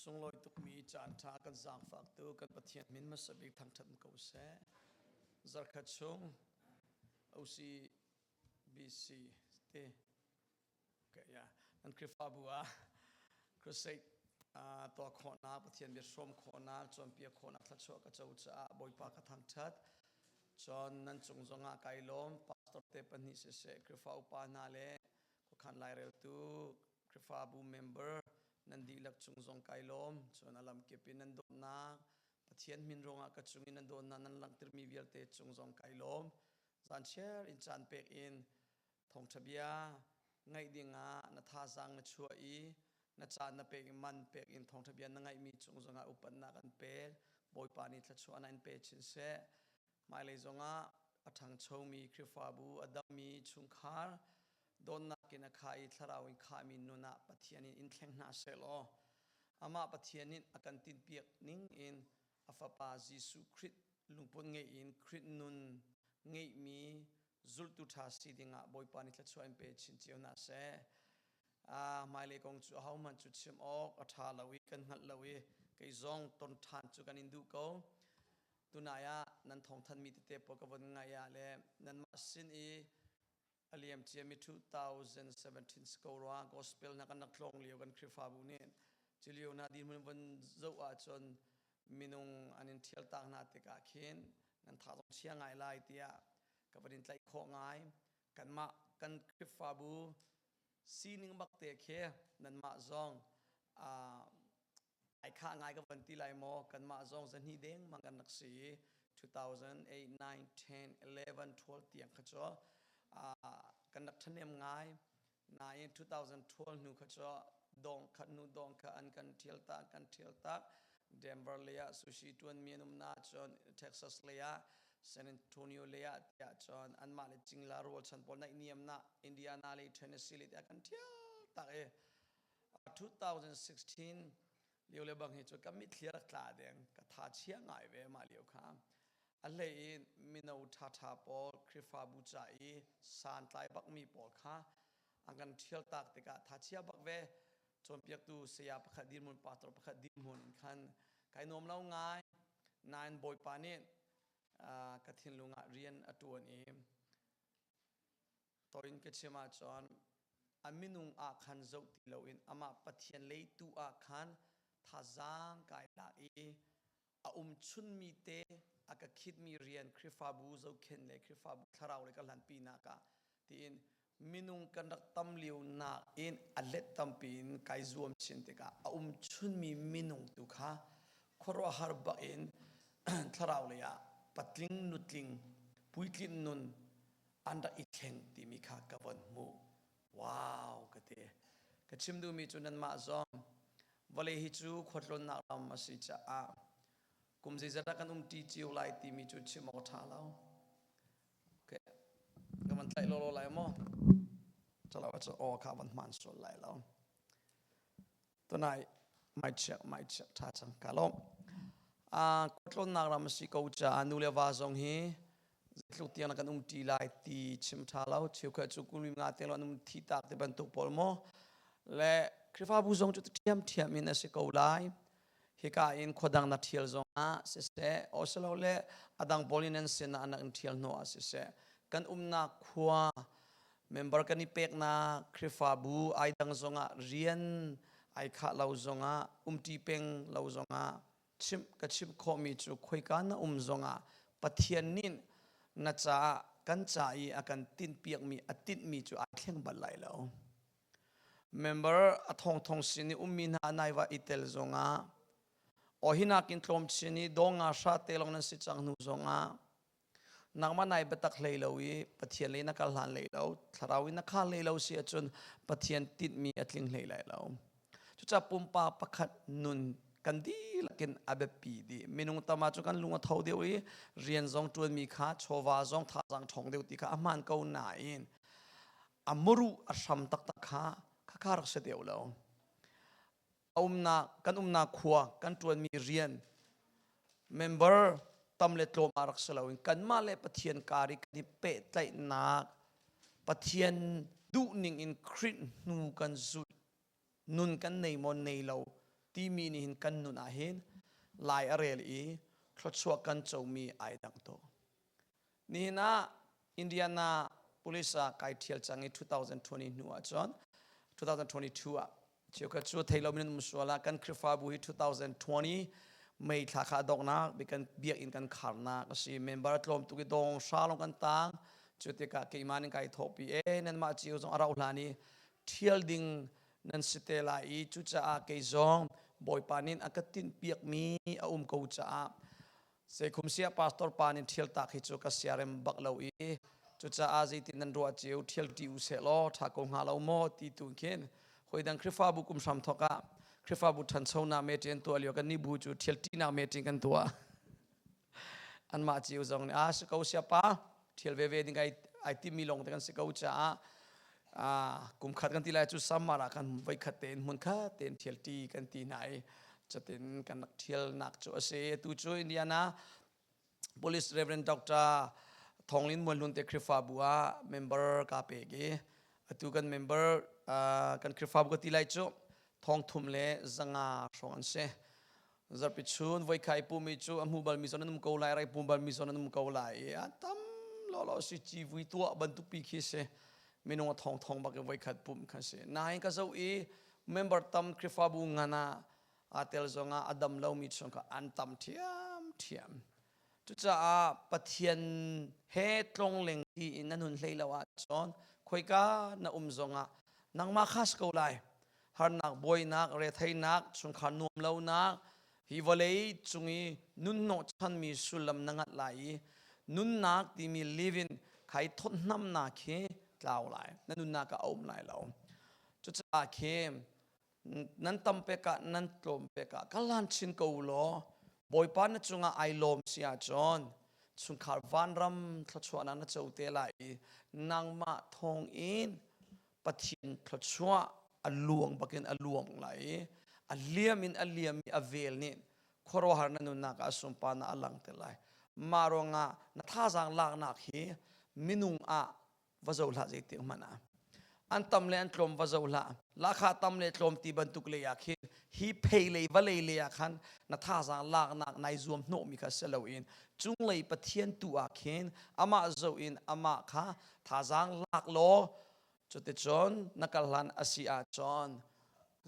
Sunglawi tukmi caan ṭha kan zaangfaktu kan Pathian min hmasa bik thangṭhat ko seh. Zarkhat chung OCBC te okay, yeah. Nan Khrihfabu ah crusade tuah khawhnak, Pathian bia hrawm khawhnak, cawnpiak khawhnak thluachuah ka co caah Bawipa ka thangṭhat. Cun nan cung zongah kai lawm. Pastor te pahnih siseh, Khrihfa upa hna le khuakhan laireltu Khrihfabu member nan dihlak cung zong kai lawm. Cun a lamkip in nan dawtnak, Pathian min ruangah ka cung in nan dawtnak nan langhtermi vialte cung zong kai lawm. Zanchiar in caan pek in thawngṭha bia ngaih dingah na thazaang na chuah i na caan na pek i man pek in thawngṭha bia na ngaihmi cung zongah upatnak an pek. Bawipa nih thluachuah in pe chin seh. Hmailei zongah a ṭhangchomi Khrihfabu, a dammi chungkhar, dawtnak in a khah i thlarau in khahmi nun ah Pathian in in thleng hna sehlaw amah Pathian nih a kan tinhpiak ning in a Fapa Jesuh Khrih lungput ngeih in Khrih nun ngeihmi zultu ṭha si dingah Bawipa nih thluachuah in pe chin cio hna seh. Hmailei kong cu ahohmanh cu chim awk a ṭha lo i kan hngalh lo i kei zong ton ṭhan cu kan in duh ko. Tunai ah nan thawngthanmi tete pawl ka von ngaih ah le nanmah sin i a liam ciami 2017 si ko rua gospel na kan rak tlawng lio kan Khrihfabu nih culio na dirhmun von zoh ahcun minung an in ṭhial tak hna tikah khin nan tha zong chia ngai lai tiah ka van in tlaih khawh ngai. Kanmah kan Khrihfabu sining bak te khi nanmah zong ai khah ngai ka van ti lai maw? Kanmah zong zahnih dengmang kan rak si i 2008 9 10 11 12 tiang kha cu kan rak ṭhahnem ngai. Nain 2012 hnu kha cu dong khat hnu dong kha an kan ṭhial tak, kan ṭhial tak. Denver lei ah sushi ṭuanmi an um na cun Texas lei ah, San Antonio lei ah tiah cun anmah le cingla rualchan pawl naihniam na Indiana le Tennessee le tiah kan ṭhial tak i 2016 lio le bang hi cu ka mitthli rak tla deng. Ka tha chia ngai ve mah lio kha. A hlei in mino ṭhaṭha pawl Khrihfabu ca i santlai bakmi pawl kha an kan ṭhial tak tikah tha chia bak ve. Cawnpiaktu saya pakhat dirhmun, pastor pakhat dirhmun in khan kai nuam lo ngai. Nain Bawipa nih ka thinlung ah rian a ṭuan i Toin ka chim ahcun a minung ah khan zoh ti loin amah Pathian lei tu ah khan thazaang kai lak i a um chunmi te a ka khitmi rian Khrihfabu zohkhenh le Khrihfabu thlarau le ka hlanpinak ah tiin minung kan rak tam lio nak in a let tampi in kai zuam chin tikah a um chunmi minung tu kha khuaruahhar bak in thlarau lei ah patling nutling puitlin nun an rak i thleng timi kha ka von hmuh. Wow ka ti. Ka chim duhmi cu nanmah zong vawlei hi cu khuatlawnnak ram a si caah kum zeizat ah kan um ṭi cio lai timi cu chim awk a ṭha lo. Okay. Ka van tlaih lawlaw lai maw? Calo cu aw kha van hmaan sual lai lo. Tunai mai chiak mai chiak ṭha cang ka lawm. Khuatlawnnak ram a si ko caah nu le va zong hi zeitluk tiang kan um ṭi lai ti chim ṭha lo. Cheukhat cu kum nga tiang an um thi tak ti bantuk pawl maw le Khrihfabu zong cu ṭhiamṭhiam in a si ko lai. Hika in khuadang na ṭhial zongah siseh, osilole a dang pawl in nan sinah an rak in ṭhial hnu ah siseh, kan umnak khua member kan i peknak Khrihfabu ai dang zongah rian ai khah lo zongah umṭi peng lo zongah chimh ka chimh khawhmi cu khoika na um zongah Pathian nih na caah kan ca i a kan tinhpiakmi a tinhmi cu ai thleng bal lai lo. Member a thongthong sin i ummi hna naiva i tel zongah o hi nakin tlawm chin i dong nga hra te lawng nan si cang hnu zongah nangmah nai biatak hlei lo i Pathian lei na kal hlan hlei lo, thlarau in na khar hlei lo si ahcun Pathian tinhmi a tling hlei lai lo. Cucaah pumpak pakhat nun kan dihlak in a biapi dih. Minung tam ah cu kan lung a tho deuh i rian zong ṭuanmi kha chawva zong thazaang ṭhawng deuh ti kha a hmaan ko nain a muru a hram taktak kha khakha rak si deuh lo. A umnak kan umnak khua kan ṭuanmi rian member tam le tlawm ah rak si loin kanmah le Pathian kar i kan i pehtlaihnak, Pathian duhning in Khrih hnu kan zulh, nun kan nei maw nei lo. Timi nih hin kan nun ah hin lai a rel i thluachuah kan comi ai dang tuk. Nihin ah Indiana police ah kai thial cang i 2020 hnu ah cun 2022 ah cheukhat cu thei lomi nan um sual ah kan Khrihfabu hi 2020 May thla kha donghnak bi kan biakinn kan kharnak a si. Member tlawm tuk i dong hra lawng kan tang. Cu tikah keimah ning kai thawhpi e nanmah cio zong a rauh hlan i thial ding nan si te lai i cucaah kei zong Bawipa nih a ka tinhpiakmi a um ko caah Seikhum sia pastor pa nih ṭhial tak hi cu ka siarem bak lo i cucaah zeitin nan ruah cio ṭhial ṭi u seh law ṭha ko hnga lo maw ti tu khin hawi dang Khrihfabu kum hram thawk ah Khrihfabu ṭhanchonak meeting tuah lio kan nih bu cu ṭhial ṭinak meeting kan tuah. Anmah cio zong nih a si ko sia pa ṭhial veve ding ai ai timi lawng te kan si ko caah kum khat kan ti lai cu summer ah kan voi khat tein hmun khat tein ṭhial ṭi kan ti hna i cutin kan rak ṭhialnak cu a si. Tu cu Indiana Police Reverend Dr. Thonglin Mualhlun te Khrihfabu ah member ka pek i atu kan member kan Khrihfabu ka ti lai cu thong thum le 500 hrawng an si. Zarhpi chun voikhai pumi cu a hmu balmi zon an um ko lai, rai pum balmi zon an um ko lai i a tam lawlaw si civui tuah bantuk pi khi si. Minung a thong thong bak i voikhat pum kha si. Nain ka zoh i member tam Khrihfabu ngan ah aa tel zongah a dam lomi chung kha an tam ṭhiam ṭhiam. Cucaah Pathian he tlongleng ti in na nun hlei lo ahcun khoika na um zongah nangmah kha si ko lai. Harnak, buainak, retheinak, chungkhar nuam lonak, hi vawlei cung i nun hnawhchanmi sullam na ngat lai i nunnak timi living khai thawtnamnak khi tlau lai. Na nunnak ah a um lai lo. Cucaah khi nan tam pek ah nan tlawm pek ah ka lan chin ko law Bawipa na cungah ai lawm si ahcun chungkhar vanram thluachuahnak na co te lai i nangmah thawng in Pathian thluachuah a luang bakin a luang lai i a liam in a liam i a vel nih khuaruahhar na nunnak ah sunparnak a lang te lai. Mah ruangah na thazaang laknak hi minung ah va zoh hlah zeitik hmanh ah an tam le an tlawm va zoh hlah lahkhah tam le tlawm ti bantuk lei ah khin hi phei lei vawlei lei ah khan na thazaang laknak nai zuam hnawhmi kha si loin cunglei Pathian tu ah khin amah zoh in amah kha thazaang lak law cuticun na kal hlan a si ahcun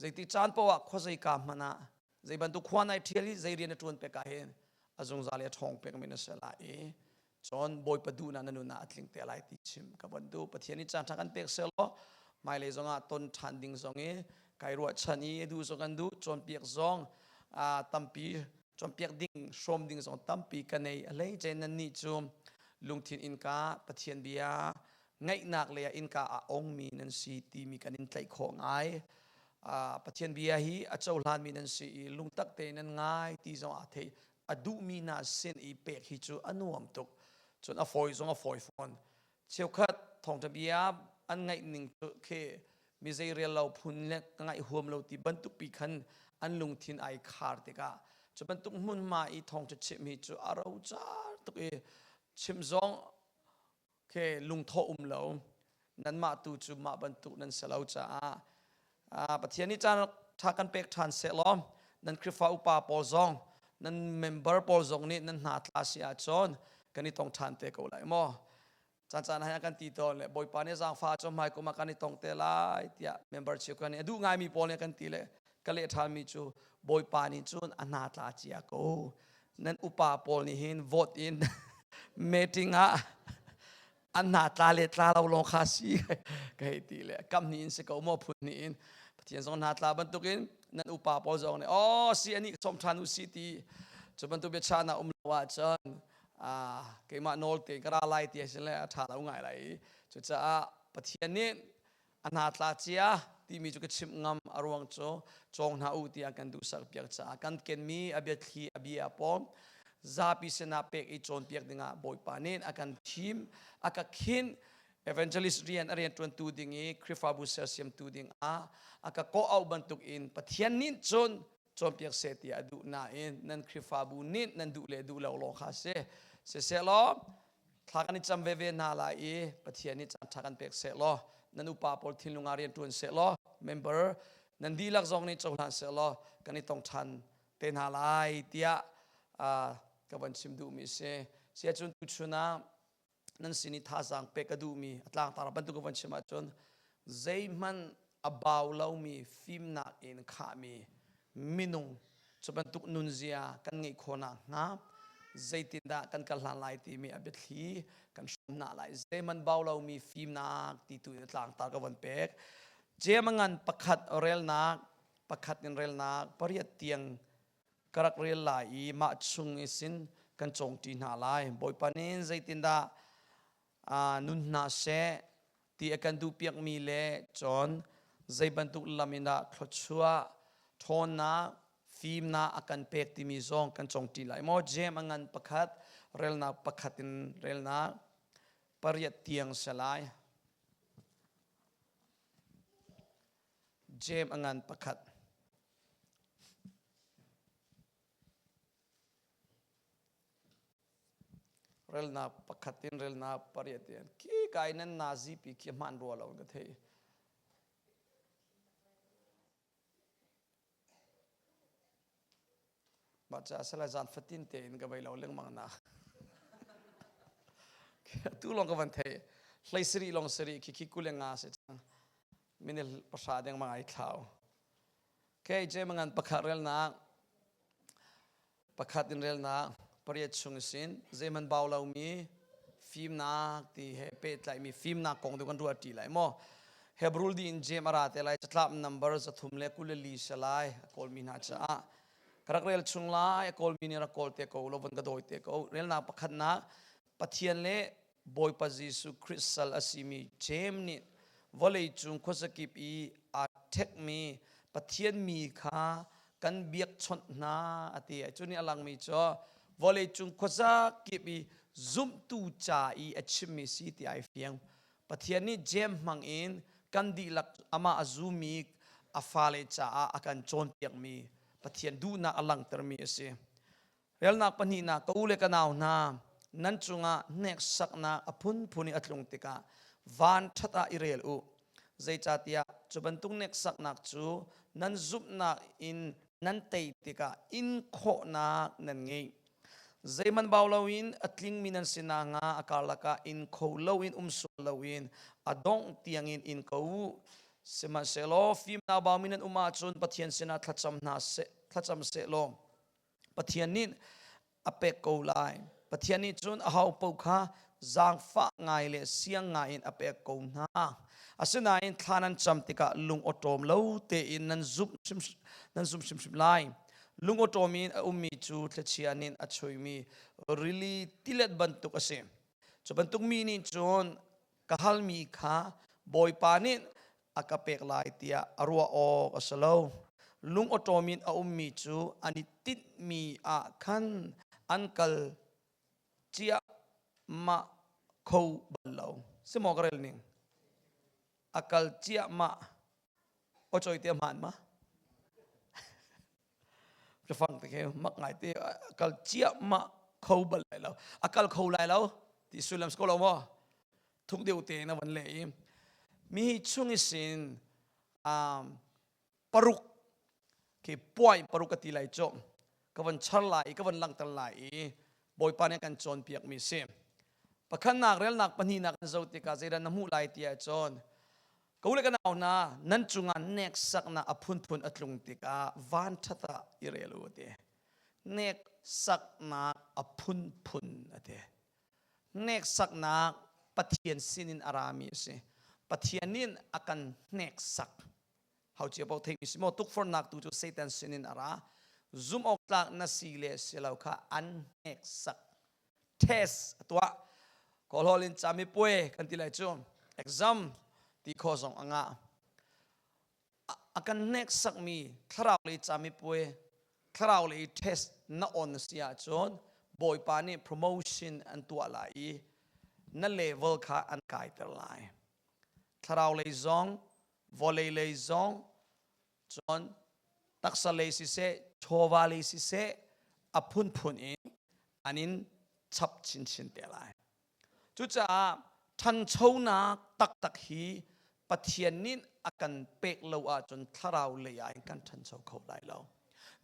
zeiti caan paoh ah khuazei ka hmanh ah zei bantuk khua nai ṭhial i zei rian na ṭuan pek ah hin a zungzal i a ṭhawng pekmi na si lai i cun Bawipa duhnak na nun ah a tling te lai ti chim ka van duh. Pathian nih caan ṭha kan pek sehlaw hmailei zongah ton ṭhan ding zong i kai ruahchan i duh zong kan duh cawnpiak zong tampi cawnpiak ding hrawm ding zong tampi ka nei a hleice nannih cu lungthin innka Pathian bia ngaihnak lei ah innka a ongmi nan si timi kan in tlaih khawh ngai. Pathian bia hi a cohlanmi nan si i lungtak tein nan ngai ti zong aa thei. A duhmi hna sin i pek hi cu a nuam tuk. Cun a fawi zong a fawi fawn. Cheukhat thawngṭha bia an ngaih ning cu khi mi zei rel lo phun le ka ngaih huam lo ti bantuk pi khan an lungthin ai khar tikah cu bantuk hmunhma i thawngṭha chim hi cu a rocar tuk i chim zong khi lungthawh um lo nanmah tu cu mah bantuk nan si lo caah Pathian nih caan ṭha kan pek ṭhan seh law nan Khrihfa upa pawl zong nan member pawl zong nih nan hna tla si ahcun kan i tong ṭhan te ko lai maw caan caan ah kan ti tawn le Bawipa nih zaangfa cu hmai kum ah kan i tong te lai tiah member cheukhat nih a duh ngaimi pawl nih kan ti le ka leh ṭhanmi cu Bawipa nih cun a hna tla cia ko nan upa pawl nih hin vote in meeting ah an hna tla le tla lo lawng kha si ka hei ti le kam hnih in si ko maw phun hnih in Pathian zong hna tla bantukin nan upa pawl zong nih oh si ani sawm ṭhan u si ti cu bantuk biachahnak um lo ahcun keimah nawl te ka ra lai ti a si le a ṭha lo ngai lai cucaah Pathian nih a hna tla cia timi cu ka chimh ngam a ruang cu cawng hna u tiah kan duhsak piak caah kan kenmi a biathli a bia pawl zapi sinah pek i cawnpiak dingah Bawipa nih a kan thim a ka khinh evangelist rian a rian ṭuantu ding i Khrihfabu sersiamtu ding ah a ka kawh auh bantuk in Pathian nih cun cawnpiak seh tiah a duh nain nan Khrihfabu nih nan duh le duh lo law kha si siseh law thla kan i cam veve hna lai i Pathian nih caan ṭha kan pek seh law nan upa pawl thinlung ah rian ṭuan seh law member. Nan dihlak zong nih cohlan sehlaw kan i tong ṭhan te hna lai tiah ka van chim duhmi a si. Siahcun tuchun ah nan sin i thazaang pek ka duhmi a tlangtar bantuk ka van chim ahcun zeihmanh a bau lomi fimnak in khahmi minung cu bantuk nunzia kan ngeih khawh nakhnga zeitindah kan kal hlan lai timi a biathli kan hram hna lai. Zeihmanh bau lomi fimnak ti tu in a tlangtar ka van pek. Jem a ngan pakhat relnak pakhat in relnak pariat tiang ka rak rel lai i mah chung i sin kan cawngṭi hna lai. Bawipa nih zeitindah nun hna seh ti a kan duhpiakmi le cun zei bantuk lam in dah thluachuah, ṭhawnnak, fimnak a kan pek timi zong kan cawngṭi lai. Maw Jeim a ngan pakhat relnak pakhat in relnak pariat tiang si lai. Jeim a ngan pakhat. Relnak pakhat in relnak pariat in khi kai nan nazi pi khi hman rua lo ka thei. Mah ca sala zan fatin tein ka vei lo lengmang na. Tu long ka van thei. Hlei sari long sari khi khi kule nga se chang. Minil pahra deng mang ai thlau. Okay, je mangan pakhat relnak pakhat in relnak pariat chung sin zeihmanh bau lomi fimnak ti he pehtlaihmi fimnak kong tu kan ruah ṭi lai maw Hebrew di in Jem a ra te lai catlap number 324 se lai a kawlmi hna caah ka rak rel chung lai a kawlmi nih rak kawl te ko lo van ka dawi te ko relnak pakhatnak Pathian le Bawipa Jesuh Khrih sal a simi Jeim nih vawleicung khuazakip i aa ṭhekmi Pathian mi kha kan biakchawnh hna a ti. Cu nih a langmi cu vawleicung khuazakip i zumhtu ca i a chimmi si ti ai fiang. Pathian nih Jeim hmang in kan dihlak amah a zumi a fale caah a kan cawnpiakmi Pathian duhnak a langhtermi a si. Relnak pahnihnak ka u le ka nau hna, nan cungah hneksaknak a phunphun i a tlung tikah van ṭhat ah i rel u. Zeicahtiah cu bantuk hneksaknak cu nan zumhnak in nan tei tikah in khawhnak nan ngei. Zeihmanh bau loin a tlingmi nan si nakhnga a karlak ah in kho loin um sual loin a dongh tiangin in ko u. Sihmanhsehlaw fimnak baumi nan um ahcun Pathian sinah thlacam hna seh, thlacam seh law Pathian nih a pek ko lai. Pathian nih cun aho paoh kha zaangfah ngai le siang ngai in a pek ko hna. Asinain thla nan cam tikah lung awṭawm lo tein nan zumh hrim, nan zumh hrimhrim lai. Lung awṭawm in a ummi cu thlichia nih a chuihmi rili tilet bantuk a si. Cu bantuk mi nih cun ka halmi kha Bawipa nih a ka pek lai tiah a ruah awk a si lo. Lung awṭawm in a ummi cu an i tinhmi ah khan an kal ciahmah kho bal lo. Si maw ka rel ning? A kal ciahmah. Aw cawi te hmaan ma? Cafang te khi mak ngai te a kal ciahmah kho bal lai lo. A kal kho lai lo ti sullam si ko lo maw? Thuk deuh te na van leh i mi chung i sin um, paruk khi puai paruk ka ti lai cu ka van char lai i ka van langhter lai i Bawipa nih kan cawnpiak mi si. Pakhatnak relnak pahnihnak kan zoh tikah zeidah na hmuh lai ti ahcun Ka u le ka nau hna, nan cungah neksaknak a phunphun a tlung tikah vanṭhat ah i rel u a ti. Neksaknak a phunphun a ti. Hneksaknak Pathian sinin a rami a si. Pathian nih a kan hneksak. Hau cia paoh theimi si maw? Tukforhnak tu cu Satan sinin a ra. Zumh awk tlak na si le si lo kha an hneksak. Test a tuah. Kawlhawl in camipuai kan ti lai cu. Exam ti kho zong a ngah. A kan hneksakmi thlarau lei camipuai thlarau lei test na on si ahcun Bawipa nih promotion an tuah lai i na level kha an kaiter lai. Thlarau lei zong, vawlei lei zong, cun taksa lei siseh, chawva lei siseh, a phunphun in an in chap chinchin te lai. Cucaah ṭhanchonak taktak hi Pathian nih a kan pek lo ahcun thlarau lei ah hin kan ṭhancho kho lai lo.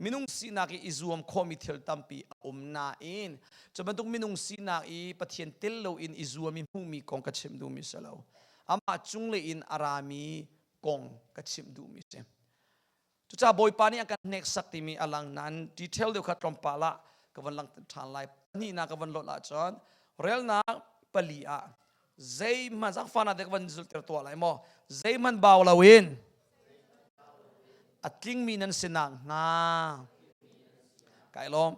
Minung sinak i i zuam khawhmi thil tampi a um nain cu bantuk minung sinak i Pathian tel loin i zuam i hmuhmi kong ka chim duhmi si lo. Amah cunglei in a rami kong ka chimh duhmi si. Cucaah Bawipa nih a kan hneksak timi a lang nain detail deuh kha tlawmpal ah ka von langhter ṭhan lai. Pahnihnak ka von lawt ahcun relnak pali ah zeihmanh zaangfahnak te ka von zulhter tuah lai maw zeihmanh bau loin a tlingmi nan si nakhnga kai lawm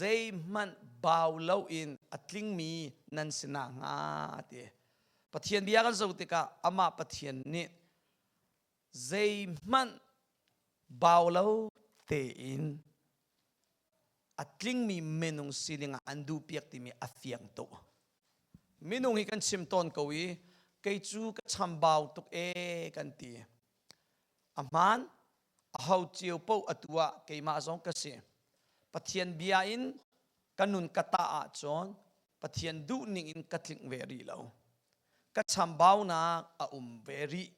zeihmanh bau loin a tlingmi nan si nakhnga ti Pathian bia kan zoh tikah amah Pathian nih zeihmanh bau lo tein a tlingmi minung sining ah an duhpiak timi a fiang tuk. Minung hi kan chim tawn ko i kei cu ka chambau tuk ee kan ti. A hmaan, a ho cio paoh atu ah keimah zong ka si. Pathian bia in ka nun ka tah ahcun Pathian duhning in ka tling ve rih lo. Ka chambaunak a um ve rih.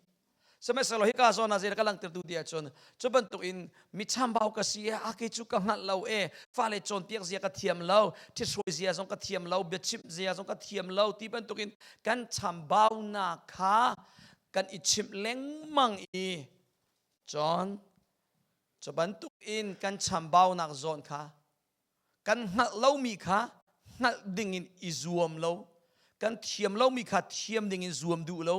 Sihmanhsehlaw hika zawn ah zei ka langhtertu ti ahcun cu bantuk in mi chambau ka si a kei cu ka hngalh lo e fale cawnpiak zia ka thiam lo ṭhithruai zia zong ka thiam lo biachimh zia zong ka thiam lo ti bantuk in kan chambaunak kha kan i chimh lengmang i cun cu bantuk in kan chambaunak zawn kha kan hngalh lomi kha hngalh dingin i zuam lo kan thiam lomi kha thiam dingin zuam duh lo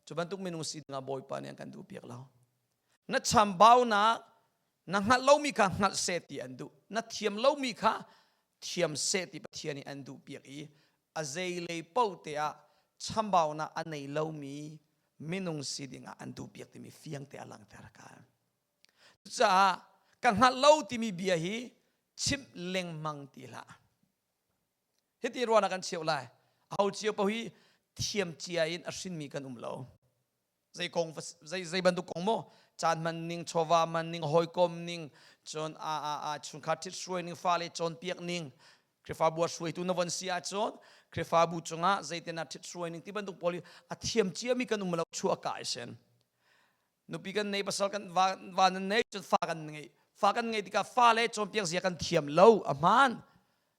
cu bantuk minung si dingah Bawipa nih an kan duh piak lo na chambaunak na hngalh lomi kha hngalh seh ti an duh na thiam lomi kha thiam seh ti Pathian nih an duh piak i a zeilei paoh te ah chambaunak a nei lomi minung si dingah an duh piak timi fiang te a langhter ka Cucaah ka hngalh lo timi bia hi chimh lengmang ti hlah. Hiti ruahnak kan cheuh lai. Aho cio paoh hi thiam cia in a hrinmi kan um lo. Zei kong zei zei bantuk kong maw caan hman ning, chawva man ning, hawikom ning, cun a a a chungkhar ṭhithruai ning, fale cawnpiak ning, Khrihfabu a hruaitu na von si ahcun Khrihfabu cungah zeitin ah ṭhithruai ning ti bantuk pawl hi a thiam ciami kan um lo chuah ka ai sen. Nupi kan nei pasal kan va, va nan nei cun fa kan ngei fa kan ngei tikah fa le cawnpiak zia kan thiam lo a hmaan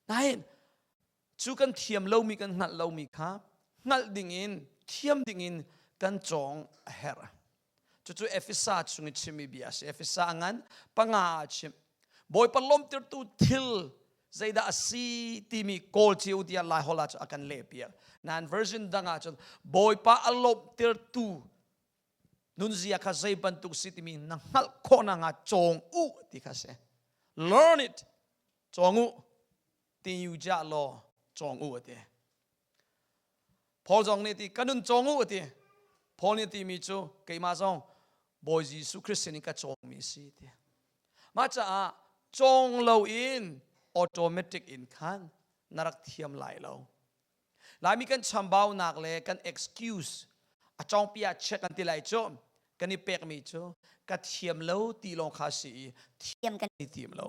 nain cu kan thiam lomi kan hngalh lomi kha hngalh dingin thiam dingin kan cawng a herh cucu Efesa chung i chimmi bia a si Efesa a ngan panga ah a chim Bawipa lawmhtertu thil zeidah a si timi kawl cio tiah Laiholh ah cun a kan lehpiak nain version dang ah cun Bawipa a lawmhtertu nunzia kha zei bantuk si timi na hngalh khawh nakhnga cawng u ti kha si learn it cawng u ti yu ja law cawng u ati Paul zong nih ti ka nun cawng u ati Paul nih timi cu keimah zong Bawi Jesuh Christ sin in ka cawngmi si ti mah caah cawng lo in automatic in khan na rak thiam lai lo Laimi kan chambaunak le kan excuse a cawngpi ah check kan ti lai cu kan i pekmi cu ka thiam lo ti lawng kha si i thiam kan i tim lo.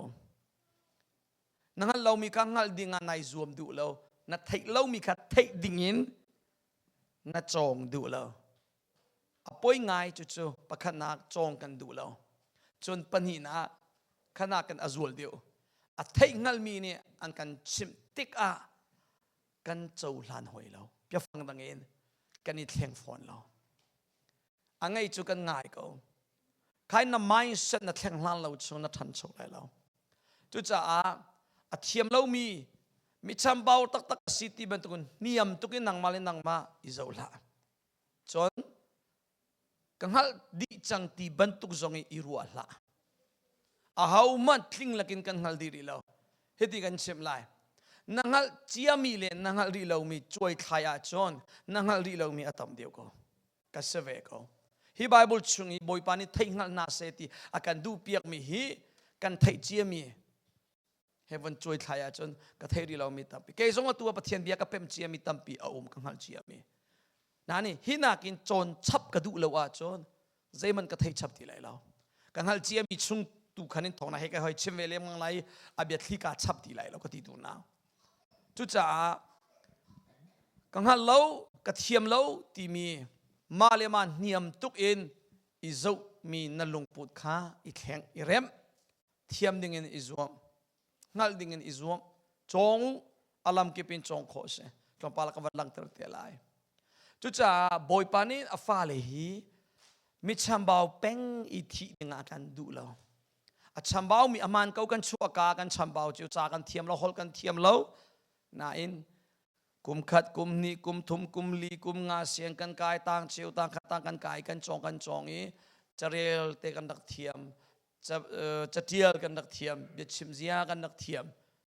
Na hngalh lomi kha hngalh ding ah nai zuam duh lo. Na theih lomi kha theih ding in na cawng duh lo. A poi ngai cucu pakhatnak cawng kan duh lo. Cun pahnihnak khanak kan a zual deuh. A theih hngalmi nih an kan chimh tikah kan cohlan hoi lo. Biafang dang in kan i thleng fawn lo. A ngei cu kan ngai ko. Khai na mindset na thleng hlan lo chung na ṭhancho lai lo. Cucaah a thiam lomi mi chambau taktak a si ti bantukin niam tukin nangmah le nangmah i zoh hlah. Cun ka hngalh dih cang ti bantuk zong i i ruah hlah. Ahohmanh tling lakin kan hngal dih rih lo. Hiti kan chimh lai. Na hngalh ciami le na hngalh rih lomi cuai thlai ahcun na hngalh rih lomi a tam deuh ko. Ka si ve ko. Hi Bible chung i Bawipa nih theih hngalh hna seh ti a kan duhpiakmi hi kan theih ciami he von cuai thlai ahcun ka theih rih lomi tampi kei zong atu ah Pathian bia ka pemh ciami tampi a um ka hngalh ciami na nih hi nakin cawn chap ka duh lo ahcun zeiman ka thei chap ti lai lo ka hngalh ciami chung tu khan in thawng na he ka hoi chim ve lem lai a bia thli ka chap ti lai lo ka ti tu na cucaah. Ka hngal lo, ka thiam lo timi mah le mah hniam tuk in i zohmi na lungput kha i thleng i remh. Thiam dingin i zuam. Hngalh dingin i zuam. Cawng u, a lamkip in cawng khawh a si. Tlawmpal ka van langhter te lai. Cucaah Bawipa nih a fale hi mi chambau peng i thih dingah a kan duh lo. A chambaumi a hmaan ko kan chuahka kan chambau cu ca kan thiam lo, holh kan thiam lo. Nain kum khat, kum hnih, kum thum, kum li, kum nga siang kan kai, tang cheu, tang khat, tang kan kai, kan cawng kan cawng i carel te kan rak thiam, catial kan rak thiam, biachim zia kan rak thiam.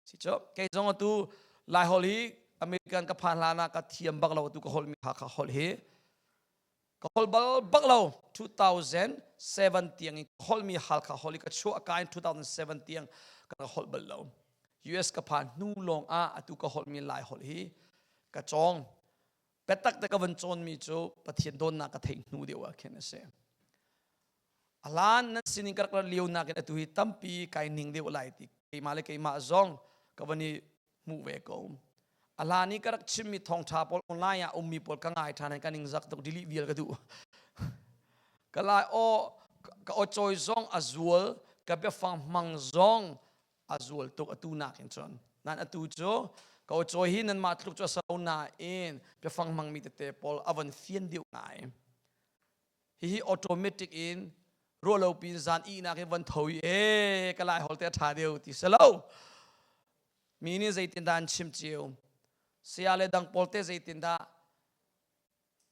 Si cu kei zong atu Lai holh hi American ka phan hlan ah ka thiam bak lo atu ka holh mi Hakha holh hi ka holh bal bak lo 2007 tiang in ka holhmi Halkha holh i ka chuah ka in 2007 tiang ka holh bal lo US ka phan hnu lawng ah atu ka holhmi Lai holh hi ka cawng biatak te ka van cawnmi cu Pathian dawtnak ka theih hnu deuh ah khin a si a hlan nan sining ka rak rat lio nakin atu hi tampi kai ning deuh lai ti keimah le keimah zong ka van i hmuh ve ko a hlan i ka rak chimmi thawngṭha pawl online ah ummi pawl ka ngai ṭhan ka ning zak tuk delete vial ka duh ka lai aw ka aw cawi zong a zual ka biafang hmang zong a zual tuk atu nakin cun nan atu cu ka aw cawi hi nanmah tluk cu a so nain biafang hmangmi tete pawl a von fian deuh ngai Hihi automatic in ruahlo pin zan ihnak in von tho i e ka lai hol te a ṭha deuh ti si lo. Mi nih zeitindah an chim cio. Saya le dang pawl te zeitindah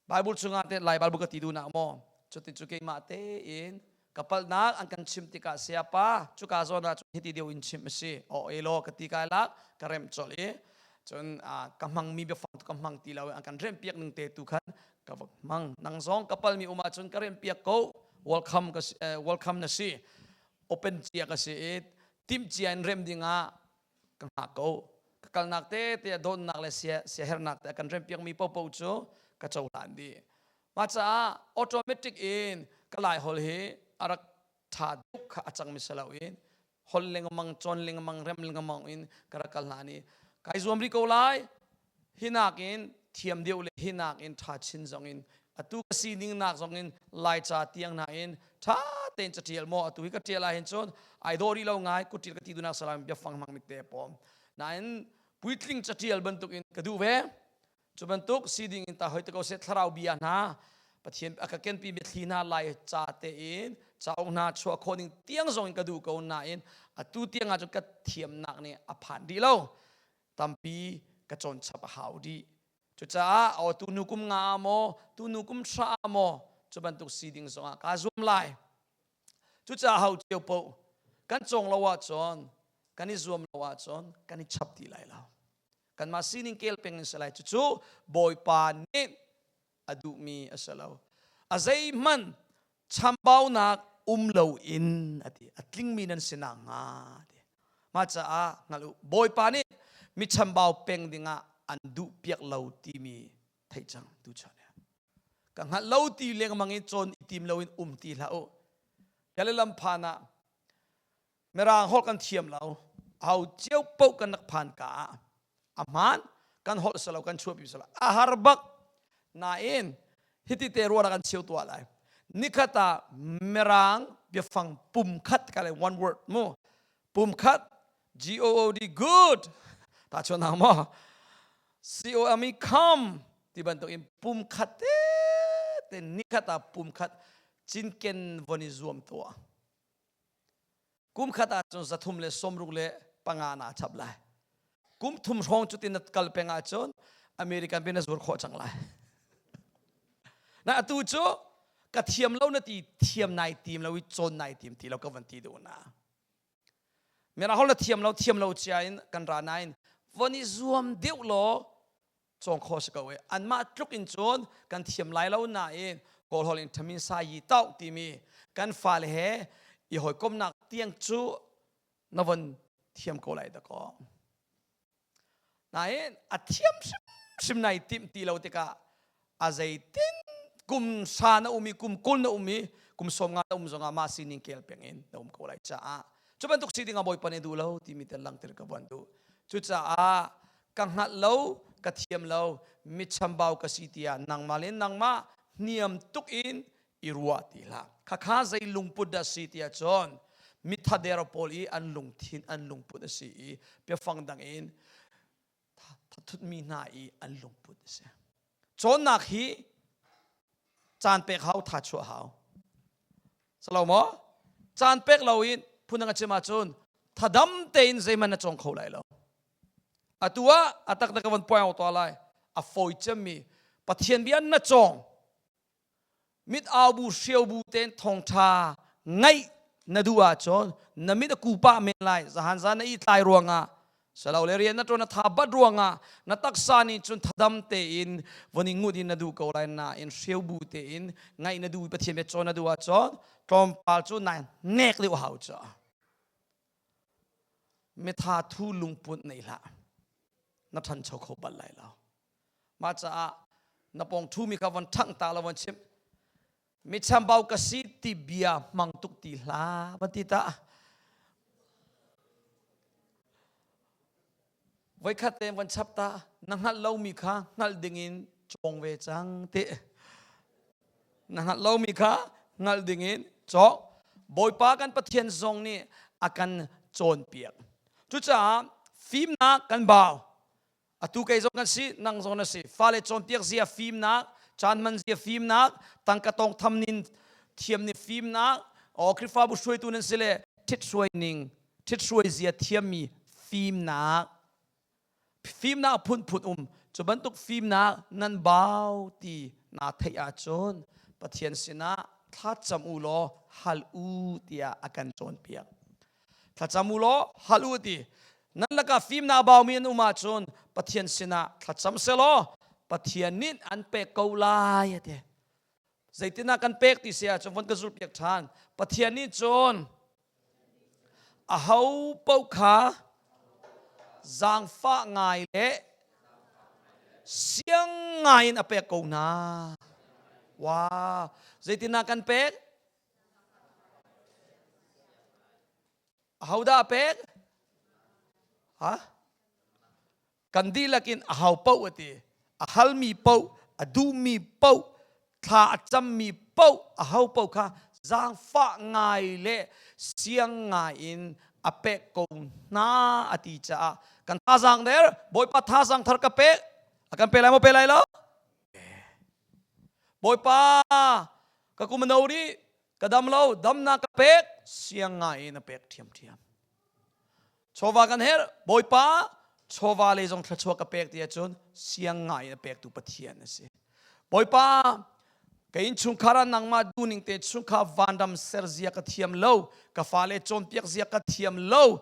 Bible chungah te Lai Bible ka ti duhnak maw? Cutin cu keimah tein ka palhnak an kan chim tikah sayapa cuka zawn ah cun hiti deuh in chim a si. Aw e law ka ti kai lak ka remh colh i cun ka hmangmi biafang tu ka hmang ti lo i an kan remh piak ning te tu khan ka va hmang nang zong ka palmi um ahcun ka remh piak ko welcome ka si, eh, welcome na si open cia ka si i timh cia in rem dingah ka hngak ko ka kalnak te te dawtnak le sia siahernak te kan rem piak mi popo cu ka cohlan dih mah caah automatic in ka lai hol hi a rak ṭha deuh kha a cangmi si loin hol lengmang cawn lengmang rem lengmang in ka rak kal hna i kai zuam rih ko lai hinak in thiam deuh le hinak in ṭha chin zong in atu ka sining nak zong in laica tiang na in ṭha tein catial maw atu hi ka ṭial ah hin cun ai dawh rih lo ngai kuṭil ka ti dunak salam biafang hmang mi te pawm nain puitling catial bantuk in ka duh ve Cu bantuk si ding in ta hoi te ko seh thlarau bia hna Pathian a ka kenpi biathli hna lai ca tein cauk hna chuah khawh ding tiang zong in ka duh ko nain atu tiang ah cun ka thiamnak nih a phan rih lo tampi ka cawn chap a hau dih cucaah aw tu nu kum nga maw tu nu kum hra maw cu bantuk si ding zong ah kaa zuam lai cucaah hau cio poh kan cawng lo ahcun kan i zuam lo ahcun kan i chap ti lai lo kanmah sining kel peng in si lai cucu bawipa nih a duhmi a si lo a zeihmanh chambaunak um lo in a ti a tlingmi nan si nakhnga ti mah caah hngal u bawipa nih mi chambau peng dingah an duh piak lo timi theih cang tu chan ka hngalh lo ti lengmang in cawn i tim lo in um ti hlah u Galilam phan ah Mirang holh kan thiam lo. Aho cio paoh kan rak phan ka ah a hmaan kan holh salo kan chuahpi salo a har bak nain hiti te ruah kan cheu tuah lai nikhat ah mirang biafang pum khat ka le one word mu pum khat G O O D good ta chuan hang maw C O M E come ti bantuk in pum khat te te nikhat ah pum khat cinken von i zuam tuah Kum khat ahcun 365 naa chap lai. Kum thum hrawng cutin na kal peng ahcun American bin na zuar khawh cang lai. Na atu cu ka thiam lo na ti thiam nai tim lo i cawn nai tim ti lo ka van ti duh na. Mira hol na thiam lo thiam lo cia in kan ra nain von i zuam deuh law cawng kho si ko e anmah tluk in cun kan thiam lai lo nain kawl holh in thamin sa yi tau timi kan fale he i hawikomnak tiang cu na von thiam ko lai dakaw nain a thiam hrimhrim nai timh ti lo tikah a zeitin kum sa na um i kum 20 na um i kum 50 na um zongah mah sining kel peng in na um ko lai caah cu bantuk si ding ah Bawipa nih duh lo timi te langter ka van duh cucaah ka hngalh lo. ka thiam lo, mi chambau ka si tiah nangmah le nangmah hniam tuk in i ruah ti hlah. Khakha zei lungput dah si tiah cun mithader pawl i an lungthin an lungput a si i biafang dang in thathutmi hna i an lungput a si. Cawnnak hi caan pek hau tha chuah hau. Salo maw? Caan pek loin phundang a chim ahcun thadam tein zeihmanh na cawng kho lai lo. Atu ah a taktak ka von puai tuah lai. A fawi cemmi Pathian bia na cawng mit au bu hrio bu tein thawngṭha ngaih na duh ahcun na mit a ku pah men lai zahan zan na i tlai ruangah salo le rian na ṭuan na tha bat ruangah na taksa nih cun thadam tein von i ngut in na duh ko lai nain hrio bu tein ngaih na duh Pathian bia cawn na duh ahcun tlawmpal cu nai nek deuh hau ca mitha thu lungput nei hlah na ṭhancho kho bal lai lo Mah caah na pawng ṭhumi kha von ṭhangh ta law von chimh. Mi chambau ka si ti bia hmang tuk ti hlah van ti ta. Voikhat te von chap ta na hngalh lomi kha hngalh dingin cawng ve cang ti. Na hngalh lomi kha hngalh dingin cawk. Bawipa kan Pathian zong nih a kan cawnpiak. Cucaah fimnak kan bau. Atu kei zong kan si, nang zong na si. Fale cawnpiak zia fimnak, caan hman zia fimnak, tangka tawng tham nin thiam ni fimnak, o Khrihfabu hruaitu nan si le ṭhit hruai ning, ṭhit hruai zia thiammi fimnak. Fimnak phunphun um. Cu bantuk fimnak nan bau ti naa theih ahcun Pathian sinah thlacam u law hal u tiah a kan cawnpiak. Thlacam u law hal u ti. Nan lakah fimnak baumi an um ahcun Pathian sinah thlacam selaw Pathian nih an pek ko lai a ti. Zeitinah kan pek ti si ahcun von ka zulhpiak ṭhan. Pathian nih cun aho paoh kha zaangfah ngai le siang ngai in a pek ko hna. Wow! Zeitinah kan pek? Ahodah a pek? Ha? Kan dihlak in a hau paoh a ti. A halmi paoh, a duhmi paoh, thla a cammi paoh, a ho paoh kha zaangfah ngai le siang ngai in a pek ko hna a ti caah kan thazaang der Bawipa thazaang thar ka pek a kan pe lai maw pe lai lo Bawipa ka kum a no rih ka dam lo damnak ka pek siang ngai in a pek ṭhiamṭhiam chawva kan herh Bawipa chawva lei zong thluachuah ka pek ti ahcun siang ngai in a pektu Pathian a si Bawipa ka innchungkhar ah nangmah duhning te chungkhar vanram ser zia ka thiam lo ka fale cawnpiak zia ka thiam lo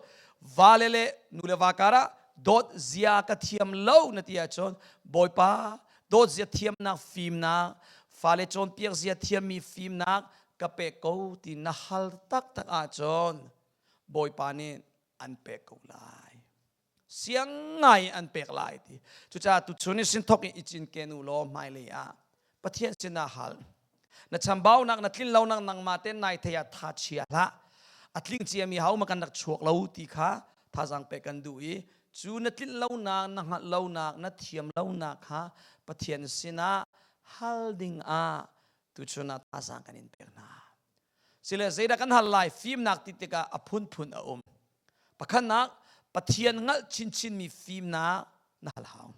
vale le nu le va karah dawt zia ka thiam lo na ti ahcun Bawipa dawt zia thiamnak fimnak fale cawnpiak zia thiammi fimnak ka pek ko ti na hal taktak ahcun Bawipa nih an pek ko lai siang ngai an pek lai ti cucaah tuchun i sin thok in i cinken u law hmailei ah Pathian sinah hal na chambaunak na tlin lonak nangmah te nai thei ah tha chia hlah a tling ciami ho ma kan rak chuak lo ti kha thazaang pek kan duh i cu na tlinh lonak na hngalh lonak na thiam lonak kha Pathian sinah hal ding ah tuchun ah thazaang kan in pek hna sile zeidah kan hal lai fimnak ti tikah a phunphun a um pakhatnak Pathian hngalh chinchinmi fimnak na hal hau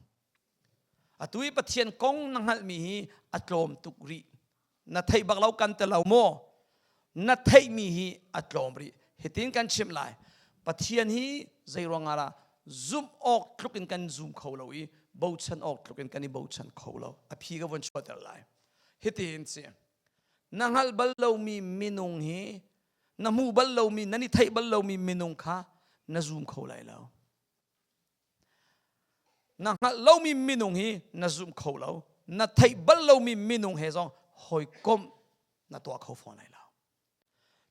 Atu i Pathian kong na hngalhmi hi a tlawm tuk rih. Na theih bak lo kan ti lo maw? Na theihmi hi a tlawm rih. Hitin kan chimh lai. Pathian hi zei ruangah dah zumh awk tluk in kan zum kho lo i bochan awk tluk in kan i bochan kho lo. A phi ka von chuahter lai. Hitin si. Na hngalh bal lomi minung hi na hmuh bal lomi nan i theih bal lomi minung kha na zum kho lai lo. Na hngalh lomi minung hi na zum kho lo. Na theih bal lomi minung he zong hawikomh na tuah kho fawn lai lo.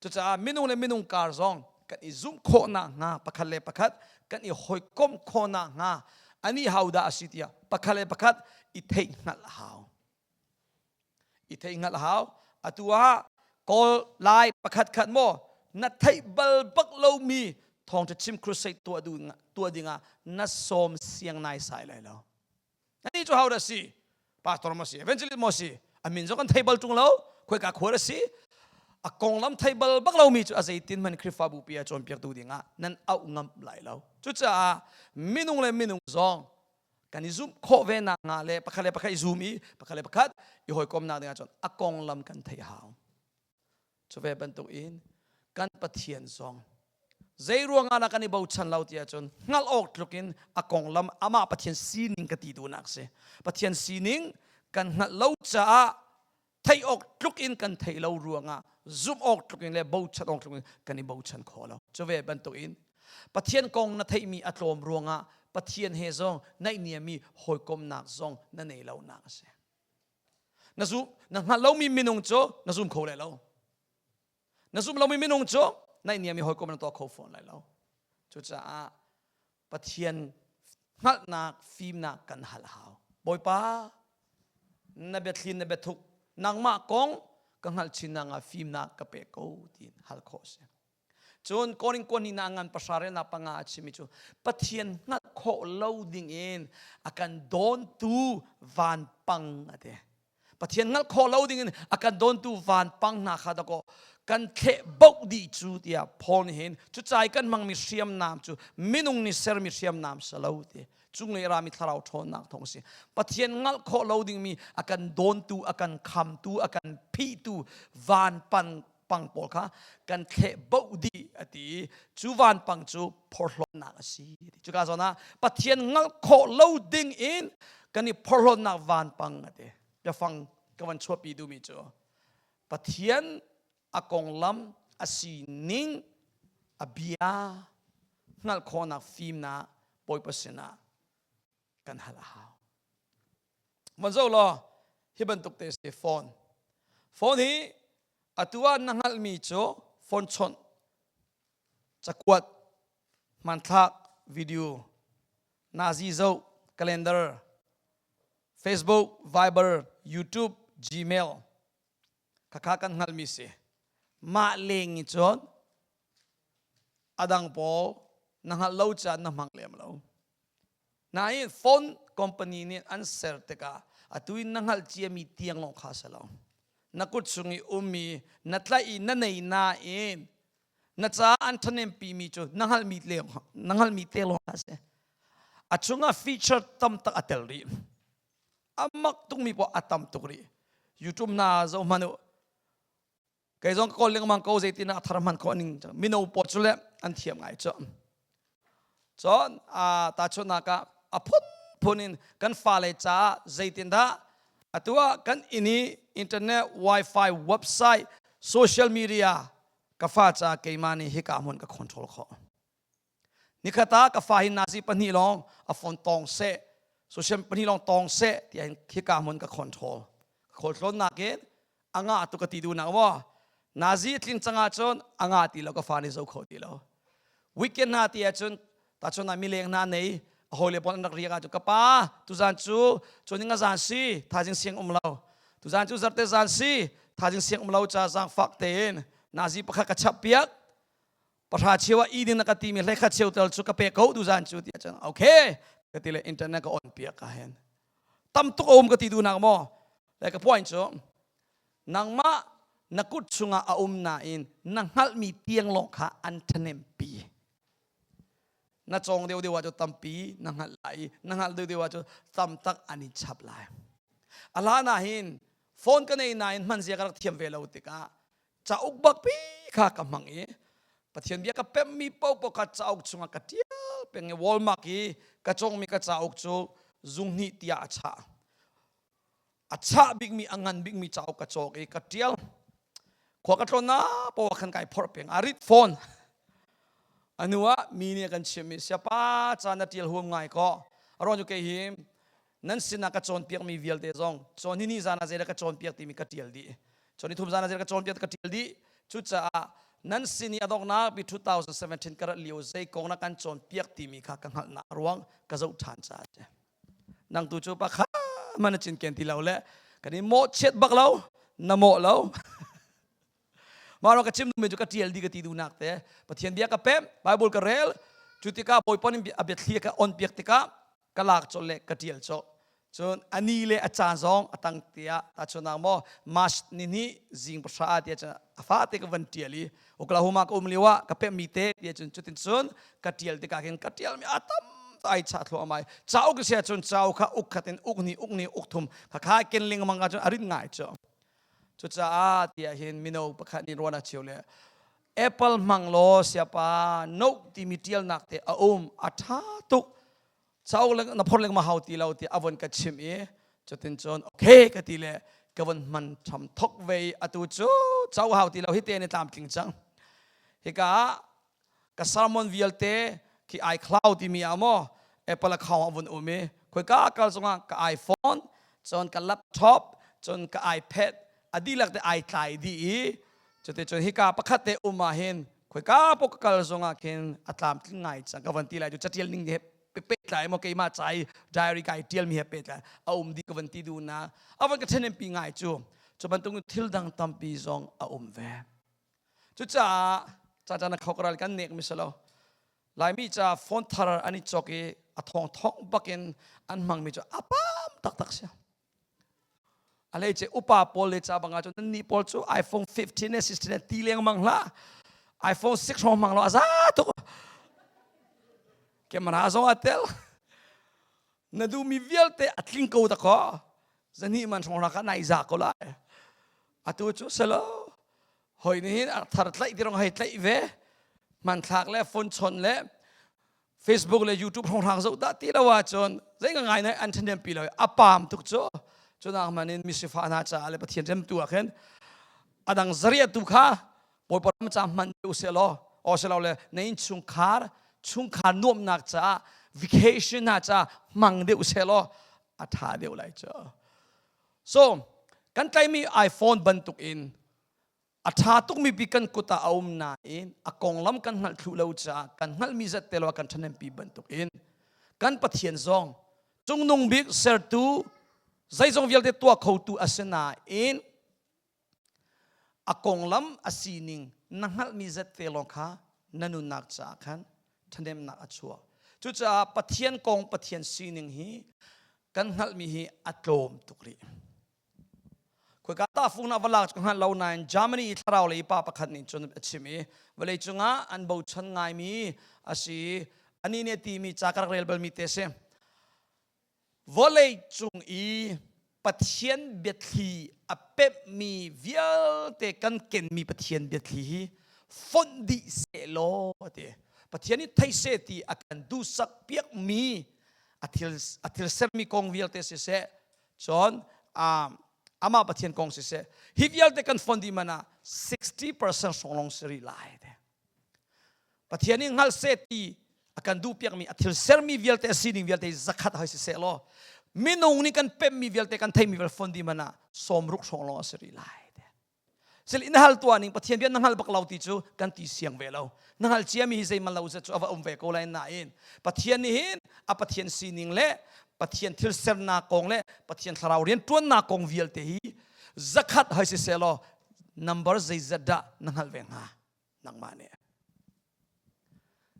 Cucaah minung le minung kar zong kan i zumh khawh nakhnga pakhat le pakhat kan i hawikomh khawh nakhnga ani hau dah a si tiah pakhat le pakhat i theih hngalh a hau. I theih hngalh hau. Atu ah Kawl Lai pakhat khat maw na theih bal bak lomi thawngṭha chim crusade tuah, tuah dingah na sawm siang nai sai lai lo. Ani cu how dah si? Pastor ma si, evangelist maw si? A min zong kan thei bal ṭung lo. Khoika khua dah si? A konglam thei bal bak lomi cu a zeitin hmanh Khrihfabu pi ah cawnpiaktu dingah nan auh ngam lai lo. Cucaah minung le minung zong kan i zumh khawh ve nak hnga le pakhat le pakhat i zum i pakhat le pakhat i hawikomnak dingah cun a konglam kan theih hau. Cu ve bantuk in kan Pathian zong zei ruangah dah kan i bochan lo ti ahcun hngalh awk tluk in a konglam amah Pathian sining ka ti duhnak si. Pathian sining kan hngalh lo caah theih awk tluk in kan theih lo ruangah zumh awk tluk in le bochan awk tluk in kan i bochan kho lo. Cu ve bantuk in Pathian kong na theihmi a tlawm ruangah Pathian he zong naihniami hawikomnak zong na nei lonak a si. Na zum na hngalh lomi minung cu na zum kho lai lo. Na zum lomi minung cu naihniam i hawikom na tuah kho fawn lai lo. Cucaah Pathian hngalhnak fimnak kan hal hau. Bawipa na biathli na biathuk nangmah kong ka hngalh chin nak ah fimnak ka pe ko tiin hal khawh a si. Cun Korin kuan na ngan pahra relnak panga a chimmi cu Pathian hngalh khawh lo ding in a kan dawntu vanpang a ti. Pathian hngalh khawh lo ding in a kan dawntu vanpang hna kha dakaw kan thleh boh dih cu tiah Paul nih hin cucai kan hmangmi hriamnam cu minung nih sermi hriamnam si lo ti cunglei rami thlarau ṭhawnnak thawng si. Pathian hngalh khawh lo dingmi a kan dawntu, a kan khamtu, a kan phihtu vanpang pang pawl kha kan thleh boh dih a ti i cu vanpang cu phorhlawtnak a si cuka zawn ah Pathian hngalh khawh lo ding in kan i phorhlawtnak vanpang a ti biafang ka van chuahpi duhmi cu Pathian a konglam a sining a bia hngalh khawhnak fimnak Bawipa sinah kan hal a hau Van zoh law hi bantuk te si phone. Phone hi atu ah na hngalhmi cu phone chawnh, cakuat, hmanthlak, video, nazi zoh, calendar, Facebook, Viber, YouTube, Gmail khakha kan hngalhmi si. Mah leng i cun adang pawl na hngalh lo caah na hmang lem lo. Nain phone company nih an ser tikah atu in na hngalh ciami tiang lawng kha si lo. Na kut chung i ummi na tlaih i na nei nain na ca an ṭhahnempi cu na hngalhmi te na hngalhmi te lawng kha si. A chungah feature tam tak a tel rih. A mak tukmi poah a tam tuk rih. YouTube na zoh hmanh u. Kei zong ka kawl lengmang ko zeitin a thar hman khawh ning mino pawl cu le an thiam ngai cu. Cun tahchunhnak ah a phunphun in kan fale caah zeitindah atu ah kan inn i internet, wifi, website, social media ka fa caah keimah nih hika hmun ka control khawh. Nikhat ah ka fa hi nazi pahnih lawng a phone tawng seh, social pahnih lawng tawng seh tiah hika hmun ka control. Ka khawl nak in a ngah tu ka ti duh nak maw nazi tlin cang ahcun a ngah ti lo ka fa nih zo kho ti lo. Weekend hna ti ahcun tahchun ah mileng hna nei a hawile pawl an rak riak ahcun ka pa tuzan cu cuning a zan si thaizing siang um lo tuzan cu zarte zan si thaizing siang um lo ca zaangfak tein nazi pakhat ka chap piak pahra cheu ah i ding na ka timi hlei cheu tel cu ka pe ko tuzan cu tiah cun okay ka ti le internet ka on piak ka hen tam tuk a um ka ti duh nak maw le ka point cu nangmah na kut chungah a um nain na hngalhmi tiang lawng kha an ṭhahnem pi na cawng deuh deuh ah cu tampi na hngalh lai i na hngalh deuh deuh ah cu tam tak an i chap lai a hlan ah hin phone ka nei nain hman zia ka rak thiam ve lo tikah cauk bak pi kha ka hmang i Pathian bia ka pemmi paohpaoh kha cauk chungah ka ṭial peng i Walmart i ka cawngmi ka cauk cu zung hnih tiah a chah. A chah bikmi a ngan bikmi cauk ka cawk i ka ṭial. Khua ka tlawn na paoh ah khan kai phorh peng. A rit fawn. A hnu ah mi nih a kan chimhmi siapa ca na ṭial huam ngai kaw. A ruang cu kei hi nan sinah ka cawnpiakmi vialte zong cawn hi ni zan ah zeidah ka cawnpiak timi ka ṭial dih cawn ni thum zan ah zeidah ka cawnpiak ka ṭial dih cucaah nan sin i a donghnak bi 2017 ka rat lio zei kong na kan cawnpiak timi kha ka hngalhnak ruang ka zoh ṭhan caah a si nang tu cu pakha man na cinken ti lo le kan i mawhchiat bak lo na mawh lo mah ka chim duhmi cu ka ṭial dih ka ti duhnak te Pathian bia ka pem Bible ka rel cu tikah Bawipa nih a biathli ka on piak tikah ka lak colh le ka ṭial colh. Cun a ni le a caan zong a tang tiah tahchunhnak maw March ni hnih zing pahra tiah cun a fate ka van ṭial i Oklahoma ka um lio ah ka pemhmi te tiah cun cutin cun ka ṭial tikah khin ka ṭialmi a tam ai chah thluahmah i cauk si ahcun cauk kha uk khat in uk hnih uk hnih uk thum kha kha ken lengmang ahcun a rit ngai cu. Cucaah tiah hin mino pakhat nih ruahnak cheu le Apple hmang law siapa note timi ṭialnak te a um a ṭha tuk cauk le na phor lengmang hau ti lo ti a von ka chimh i cutin cun okay ka ti le ka von hman tham thok ve i atu cu cauk hau ti lo hi te ni tlamtling cang. Hika ah ka sermon vialte khi iCloud timi ah maw Apple account ah vun um i khoika kal zongah ka iPhone cun ka laptop cun ka iPad a dihlak te ai tlai dih i cuticun hika pakhat te um ah hin khoika paoh ka kal zongah khin a tlamtling ngai cang ka van ti lai cu catial ning he pehtlai maw keimah ca i diary kai tial mi he pehtlai a um dih ka van ti duh na a van ka ṭhenem pi ngai cu. Cu bantuk thil dang tampi zong a um ve. Cucaah cacan a khokral kan nek mi si lo. Laimi ca phone thar an i cawk i a thong thong bakin an hmangmi cu a pam taktak si. A hleice upa pawl le ca bangah cun nannih pawl cu iPhone 15 le 16 le ti lengmang hlah. iPhone 6 hrawng hmang lo a za tuk. Camera zong a tel. Na duhmi vialte a tling ko da kaw. Zani man hrawng ra ka nai za ko lai. Atu cu selo hoi nih hin a thar tlaih ti rong hei tlaih ve hmanthlak le phone chon le Facebook le YouTube hrawnghrang zoh dah ti lo ahcun zei nga ngai nai an ṭhahnem pi lo a paam tuk cu. Cunak man in misifa hna caah le Pathian remtu ah khin adang zariah tu kha Bawipa ram ca hman u seh law o selo le na inn chungkhar chungkhar nuamhnak caah vacation hna caah hmang deuh seh law a ṭha deuh lai cu. So kan tlaimi iPhone bantuk in a ṭha tukmi bi kan kut ah a um nain a konglam kan hngalh thlu lo caah kan hngalhmi zat te lo kan ṭhahnempi bantuk in kan Pathian zong cungnung bik sertu zeizong vialte tuah khotu a si nain a konglam a sining na hngalhmi zat te lawng kha na nunnak caah khan ṭhahnemnak a chuak. Cucaah Pathian kong Pathian sining hi kan hngalhmi hi a tlawm tuk rih. Khoika tahfung na va lak cu ka hngal lo nain Germany i thlarau lei pa pakhat nih cun a chim i vawlei cungah an bochan ngaimi a si. Anih nih a timi ca ka rak rel balmi te a si. Vawlei cung i Pathian biathli a pemhmi vialte kan kenmi Pathian biathli hi fonh dih sehlaw a ti. Pathian nih thei seh ti a kan duhsak piakmi a thil a thil sermi kong vialte siseh cun amah Pathian kong siseh hi vialte kan fon dih man ah 60% hrawng lawng si rih lai te. Pathian nih hngal seh ti a kan duh piakmi a thil sermi vialte a sining vialte zakhat hoi siseh law minung nih kan pemmi vialte kan theimi vialte fon dih man ah 60 hrawng lawng a si rih lai te. Sil in hal tuah ning Pathian bia na hngal bak lo ti cu kan ti siang ve lo. Na hngal ciami hi zeiman lo zet cu a va um ve ko lai nain Pathian nih hin a Pathian sining le Pathian thil sernak kong le Pathian thlarau rian ṭuannak kong vialte hi zakhat hoi si seh law number zeizat dah na hngalh ve hnga nangmah nih?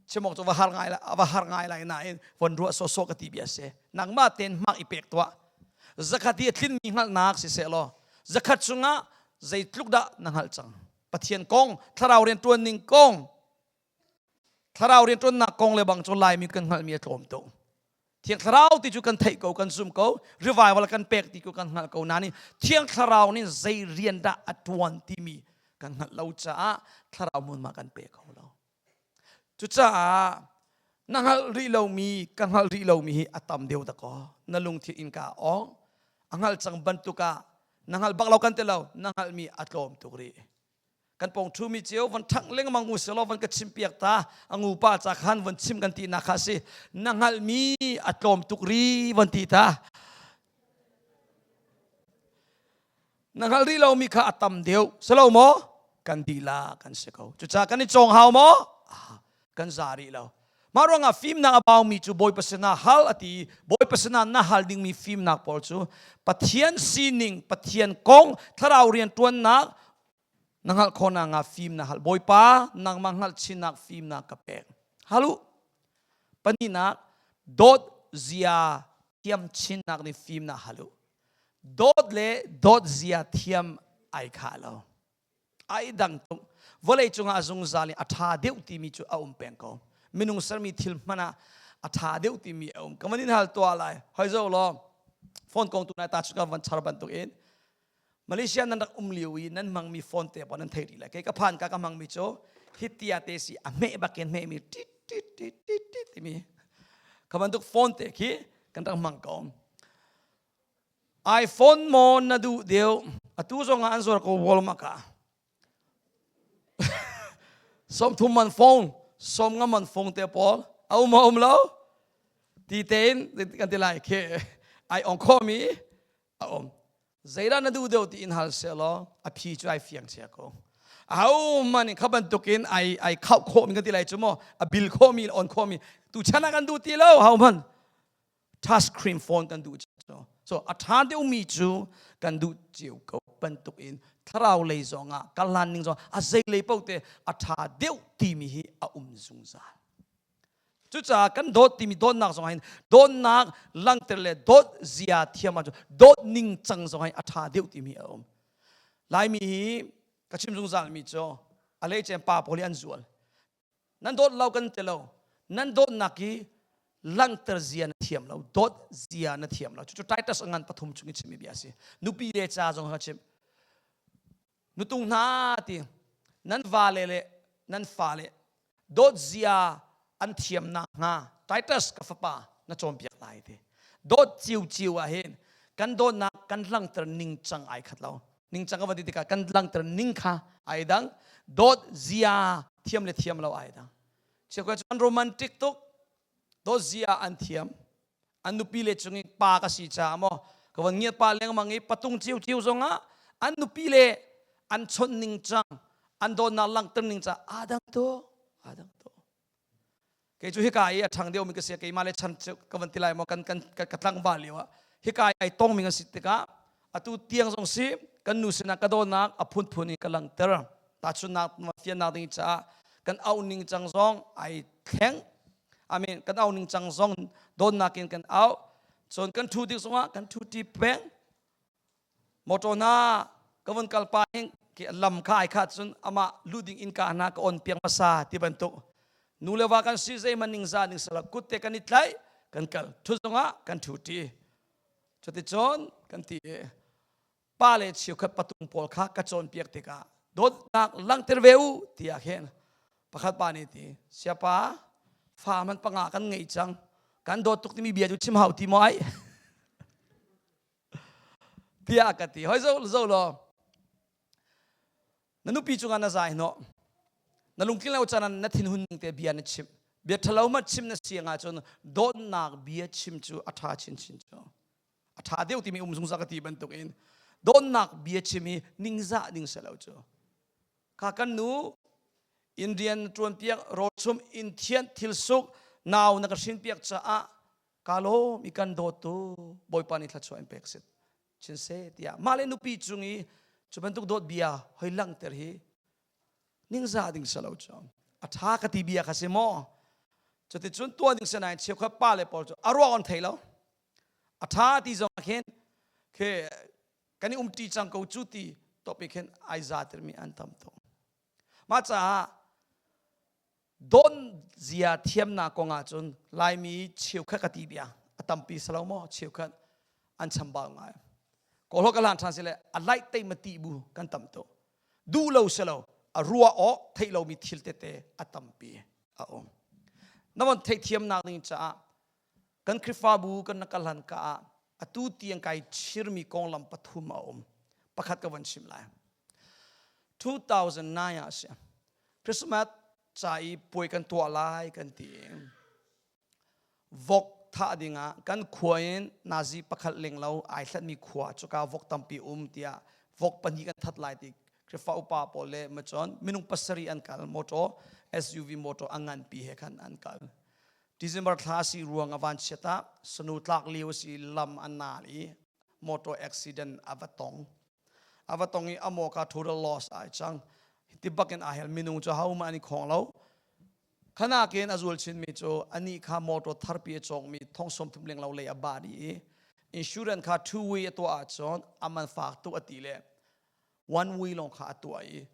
Chim awk cu va har ngai va har ngai lai nain von ruah sawsawh ka ti bia si. Nangmah tein hmak i pek tuah. Zakhat i a tlinmi hngalhnak siseh law zakhat chungah zeitluk dah na hngalh cang? Pathian kong thlarau rian ṭuan ning kong thlarau rian ṭuannak kong le bang cu Laimi kan hngalhmi a tlawm tuk. Thiang Thlarau ti cu kan theih ko, kan zum ko, revival kan pek ti cu kan hngalh ko nain Thiang Thlarau nih zei rian dah a ṭuan timi kan hngalh lo caah Thlarau hmunhma kan pe kho lo. Cucaah na hngalh rih lomi, ka hngalh rih lomi hi a tam deuh dakaw. Na lungthin innka a ong. A hngalh cang bantuk ah na hngalh bak lo kan ti lo, na hngalhmi a tlawm tuk rih. Kan pawng ṭhumi cio von ṭhangh lengmang u selaw von ka chimpiak ta a ngupa ca khan von chim kan ti nak kha si. Na hngalhmi a tlawm tuk ri von ti ta. Na hngalh rih lomi kha a tam deuh selo maw? Kan dila kan si ko. Cucaah kan i cawng hau maw? Kan za rih lo. Mah ruangah fimnak a baumi cu Bawipa sinah hal a ti. Bawipa sinah na hal dingmi fimnak pawl cu Pathian sining, Pathian kong, thlarau rian ṭuannak na hngalh khawhnak nga fim na hal. Bawipa, nangmah hngalh chinnak fimnak ka pek. Halu. Pahnihnak, dawt zia. Thiam chinnak nih fimnak hal u. Dawt le dawt zia thiam ai khah lo. Ai dang tuk. Vawlei cungah a zungzal i a ṭha deuh timi cu a um peng ko. Minung sermi thil hmanh ah a ṭha deuh timi a um. Ka van in hal tuah lai. Hoi zo law, phone kong tu nai ta chu ka van char bantuk in Malaysia nan rak um lio i nan hmangmi phone te pawh nan thei rih lai. Kei ka phan ka ka hmangmi cu hitia te si a hmeh bakin hmehmi tit tit tit tit tit timi kha bantuk phone te khi kan rak hmang ko. iPhone maw na duh deuh? Atu zong ah an zuar ko Walmart ah. 30 man phone, 50 man phone te pawl a um a um lo? Ti tein kan ti lai khi ai ong khomi a um. Zeidah na duh deuh ti in hal selaw a phi cu ai fiang cia ko. Ahohmanh nih kha bantukin ai ai khauh khawhmi kan ti lai cu maw a bil khawhmi on khawhmi tu chan ah kan duh ti lo ahohmanh touch screen phone kan duh cio. So a ṭha deuhmi cu kan duh cio ko bantuk in thlarau lei zong ah karhlan ning zong a zei lei paoh te a ṭha deuh timi hi a um zungzal. Cucaah kan dawt timi dawtnak zong hin dawtnak langhter le dawt zia thiam ahcun dawt ning cang zong hin a ṭha deuh timi a um. Laimi hi ka chim zungzalmi cu a hleice pa pawl hi an zual. Nan dawt lo kan ti lo. Nan dawtnak hi langhter zia na thiam lo, dawt zia na thiam lo. Cucu Titus a ngan pathum chung i chimmi bia a si. Nupi le ca zong ka chim. Nutung hna ti nan vale le nan fale dawt zia an thiam nakhnga Titus ka fapa na cawnpiak lai ti. Dawt ciuciu ah hin kan dawtnak kan langhter ningcang ai khat lo. Ningcang ka van ti tikah kan langhter ning kha ai dang. Dawt zia thiam le thiam lo ai dang. Cheukhat cu an romantic tuk. Dawt zia an thiam. An nupi le cung i pa ka si caah maw ka van ngiat pa lengmang i patung ciuciu zongah an nupi le an chawnh ning cang an dawtnak langhter ning cang aa dang tuk aa dang tuk kei cu hika i a ṭhang deuhmi ka si keimah le chan cu ka van ti lai maw kan kan ka tlangval lio ah hika i ai tongmi kan si tikah atu tiang zong si kan nu sinah ka dawtnak a phunphun in ka langhter tahchunhnak fiannak ding caah kan auh ning cang zong ai thleng Amen. Kan au ning cang zong dawtnak in kan au. Cun kan thu tik zongah kan thu ti peng. Motor na ka vun kal pa hin lam kha ai kha cun amah lu ding in ka hna ka on piak hmasa ti bantuk. Nu le va kan si zei man ning za ning sala kut te kan i tlai kan kal. Thu zongah kan thu ti. Cuticun kan ti pa le cheukhat patung pawl kha ka cawnpiak tikah dawtnak langhter ve u tiah khin pakhat pa nih ti siapa fa man panga kan ngei cang kan dawt tuk timi bia cu chim hau ti maw ai tiah ka ti hoi zo zo law na nupi cungah na zai hnawh na lungtling lo caan na thinhun ning te bia na chim bia ṭhalo ma chim na siang ahcun dawtnak bia chim cu a ṭha chinchin cu a ṭha deuh timi um zungzal ka ti bantukin dawtnak bia chim hi ningzah ding si lo cu kha kan nu inn rian ṭuan piak rawlchum inn thianh thil suk nau na ka hrin piak caah ka lawm i kan dawt tu bawipa nih thluachuah in pek sit chin se tiah mah le nupi cung i cu bantuk dawt bia hoi langhter hi ningzah ding si lo cu a ṭha ka ti bia kha si maw cuticun tuah ding si nain cheukhat pa le pawl cu a ruang an thei lo a ṭha ti zong ah khin khi kan i umṭi cang ko cu ti topic khin ai zatermi an tam tuk mah caah don zia thiamnak kong ah cun laimi cheukhat ka ti bia a tampi si lo maw cheukhat an chambau ngai kawlho ka hlan ṭhan si le a laih tei ma ti bu kan tam tuk duh lo si lo a ruah awk theih lomi thil tete a tampi a um na von theihthiamnak ding caah Kan Khrihfabu kan na kal hlan ka ah atu tiang kai chirmi konglam pathum a um. Pakhat ka von chim lai. 2009 ah a si. Christmas ca i puai kan tuah lai kan ti. Vok thah dingah kan khua in nazi pakhat leng lo ai hlatmi khua cuka vok tampi um tiah vok pahnih kan that lai ti Khrihfa upa pawl le macon minung pasarih an kal motor SUV motor a nganpi he khan an kal December thla si ruang a vanchiat ah sanu tlak lio si lam a nal i motor accident a va tong. A va tong i a maw ka total loss ai cang. Ti bak in aa hel minung cu ho mah an i khong lo. Khanakin a zul chinmi cu anih kha motor tharpi a cawngmi thong 30 leng lo lei a ba dih i insurance kha two way a tuah ahcun a man fak tuk a ti le one way lawng kha a tuah i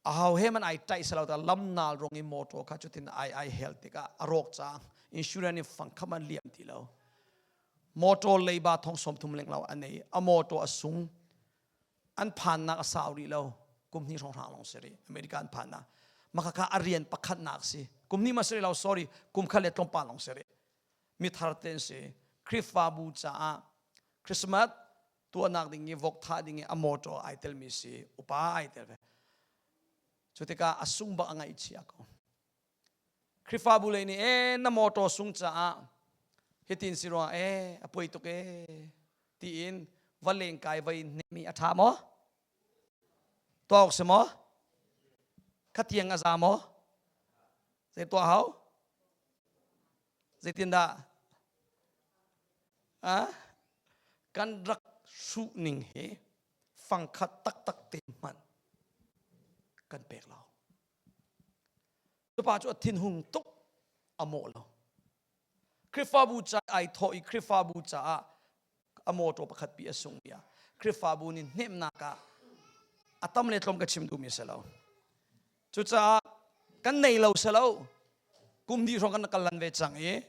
aho he man ai ṭaih selo ta lam nal rong i motor kha cutin ai ai hel tikah a rawk cang. Insurance in fang kha man liam ti lo. Motor leiba thong 30 leng lo a nei. A motor a sung. An phannak a sau rih lo. Kum hnih hrawnghrang lawng si rih America an phannak. Maka kha a rian pakhatnak si. Kum hnih ma si rih lo, sorry, kum khat le tlawmpal lawng si rih. Mi thar te an si. Khrihfabu caah Christmas tuahnak ding i vok thah ding i a motor ai telmi si, upa ai tel ve. Cu tikah a sung bak, a ngaihchia ko. Khrihfabu lei nih e na motor sung caah hitin si ruang e a poi tuk e tiin va lengkai vai hnemi a ṭha maw? Tuah awk si maw? Khatiang a za maw? Zei tuah hau? Zeitindah? Ah, kan rak hruh ning hi fangkhat taktak te hmanh kan pek lo. Cupa cu a thinhung tuk, a mawh lo. Khrihfabu ca ai thawh i Khrihfabu caah a mawṭaw pakhat pi a sung bia. Khrihfabu nih hnemhnak ah a tam le tlawm ka chim duhmi si lo. Cucaah kan nei lo si lo. Kum dih hrawng kan kal lan ve cang i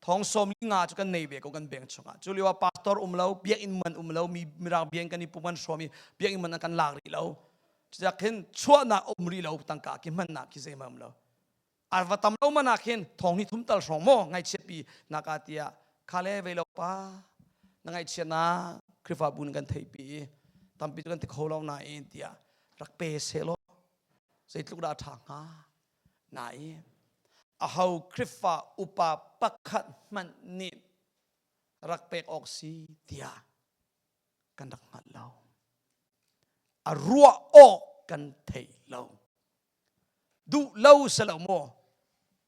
thong 15 cu kan nei ve ko kan bank chungah. Cu lio ah pastor um lo, biakinn man um lo, mi mirang biakinn kan i pum kan hrawm i biakinn man an kan lak rih lo. Cucaah khin chuahnak um rih lo, tangka ki hmannak khi zeihmanh um lo. A va tam lo man ah khin thong ni thum tal hrawng maw ngaihchiat pi naka tiah kha le ve lo pa na ngaihchiat na Khrihfabu nih kan theih pi i tampi cu kan ti kho lo nain tiah rak pe seh law zeitluk dah a ṭha hnga. Nain aho Khrihfa upa pakhat hmanh nih rak pek awk si tiah kan rak hngalh lo. A ruah awk kan thei lo. Duh lo si lo maw,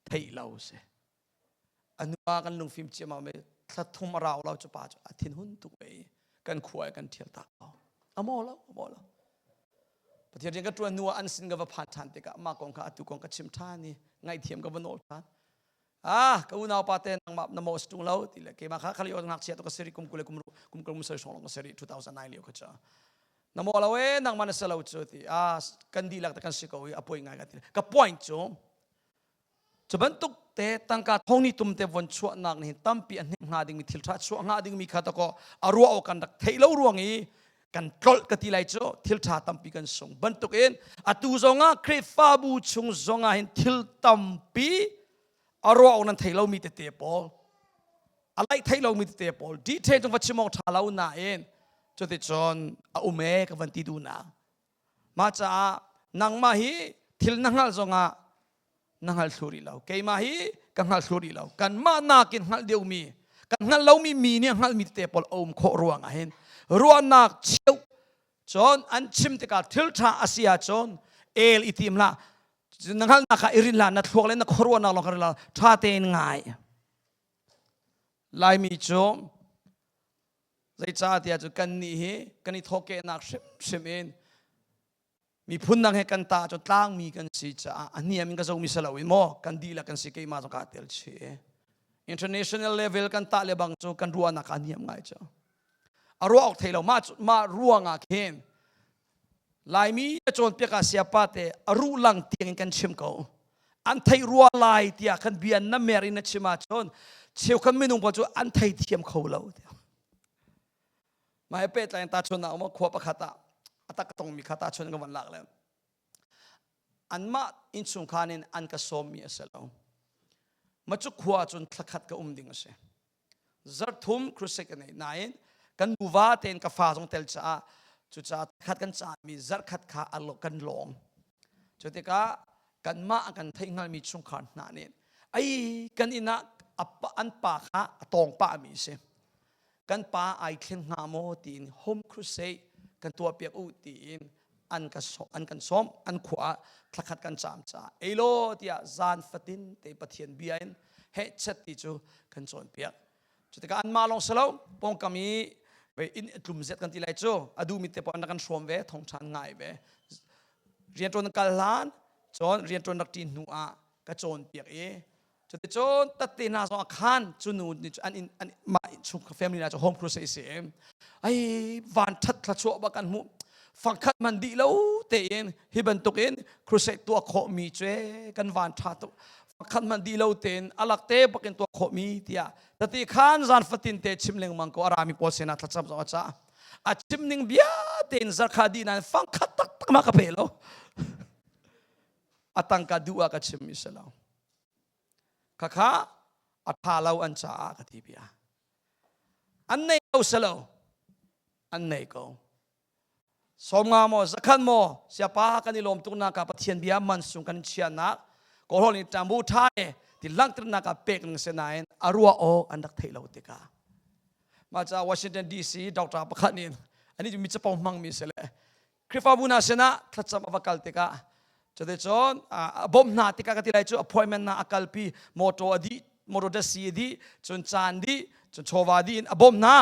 theih lo si. A hnu ah kan lungfim ciammam i thla thum a rau lo cu pa cu a thinhun tuk ve i kan khua i kan ṭhial tak ko. A maw lo, a maw lo. Pathian rian ka ṭuan hnu ah an sin ka va phan ṭhan tikah mah kong kha atu kong ka chim ṭhan i ngaihthiam ka va nawl ṭhan. Ah, ka unau pa te nangmah na maw si ṭung lo ti le keimah kha khali ngakchia tu ka siri kum 20 le kum kum kum soi hrawng ka siri 2009 lio kha cha. Na maw lo e, nangmah na si lo cu ti. Ah, kan dihlak te kan si ko i a poi ngai ka ti. Ka point cu cu bantuk te tangka thongni tum te von chuahnak nih tampi a hnem hnga dingmi thil ṭha chuah hnga dingmi kha ta ko a ruah awk kan rak theih lo ruang i kan tlolh ka ti lai cu thil ṭha tampi kan sung bantukin atu zongah Khrihfabu chung zongah hin thil tampi a ruah awk nan thei lomi tete pawl, a laih theih lomi tete pawl, detail cung va chim awk ṭha lo nain cuticun a um e ka van ti duhnak. Mah caah nangmah hi thil na hngalh zongah na hngal thlu rih lo. Keimah hi ka hngal thlu rih lo. Kanmah nakin hngalh deuhmi, kan hngalh lomi mi nih hngalhmi tete pawl a um khawh ruang ah hin ruahnak cheuh cun an chim tikah thil ṭha a si ahcun el i tim hlah. Na hngalhnak kha i rin hlah, na thluak le na khuaruahnak lawng kha rin hlah, ṭha tein ngai. Laimi cu zeicahtiah cu kannih hi kan i thawhkehnak hrimhrim in miphun dang he kan ta cu tlangmi kan si caah a hniam in ka zomi si lo in maw kan dihlak kan si, keimah zong kaa tel chih. International level kan tah le bang cu kan ruahnak a niam ngai cu a ruah awk thei lo. Mah mah ruangah khin Laimi a cawnpiak ah siapa te a ruh lang tiang in kan chim ko, an theih rua lai tiah kan bia na mer in na chim ahcun cheukhat minung pawl cu an thei thiam kho lo. Mah he pehtlai in tahchunhnak um, khua pakhat ah a tak tongmi kha tahchun ka van lak le anmah innchungkhar in an ka sawmmi a si lo. Ma cu khua cun thlakhat ka um ding a si. Zarh thum crusade ka nei nain kan nuva tein ka fa zong tel caah cucaah khat kan caami zarh khat kha kan lawng. Cu tikah kanmah a kan theih hngalmi chungkhar hna nih ai kan inn ah an pa kha a tawng pahmi a si. Kan pa ai thleng hnga maw tiin home crusade kan tuahpiak u tiin an ka an kan sawm. An khua ah thlakhat kan caam caah ei law tiah zan fatin te Pathian bia in heh chet ti cu kan cawnpiak. Cu tikah anmah lawng si lo, pawngkam i inn tlum zet kan ti lai cu a duhmi te paoh an kan hrawm ve, thawngṭha an ngai ve. Rianṭuan kal hlan cun rianṭuan rak ṭi hnu ah. Ka cawnpiak i cuticun tatte hna zong a khan cu nu nih cu an in an mah chung family hna cu home crusade si ai van that thluachuah bak kan hmuh fangkhat man dih lo tein hi bantukin crusade tuah khawh mi cu kan van tha tuk fangkhat man dih lo tein alak te bakin tuah khawh mi tiah tati khan zan fatin te chim lengmang ko arami pawl sinah thlacam zong a ca a chim ning bia tein zarkha dih nan fangkhat taktak ma ka pe lo a tangka duh ah ka chim mi si lo khakha a tha lo an caah ka ti bia an nei lo si lo an nei ko Sawmnga maw zakhat maw siapa kan i lawm tuk nak ah Pathian bia man sung kan chiahnak kawlhawl nih ṭambu ṭha e ti langhternak ah pek ning si nain a ruah awk an rak theih lo tikah mah ca Washington DC doctor pakhat nih ani cu mi capo hmangmi si le Khrihfabu hna sinah thlacam a va kal tikah cuticun a bawmh hna tikah ka ti lai cu appointment na a kalpi motor a dih motor dasi a dih cun caan dih cun chawva dih in a bawmh hna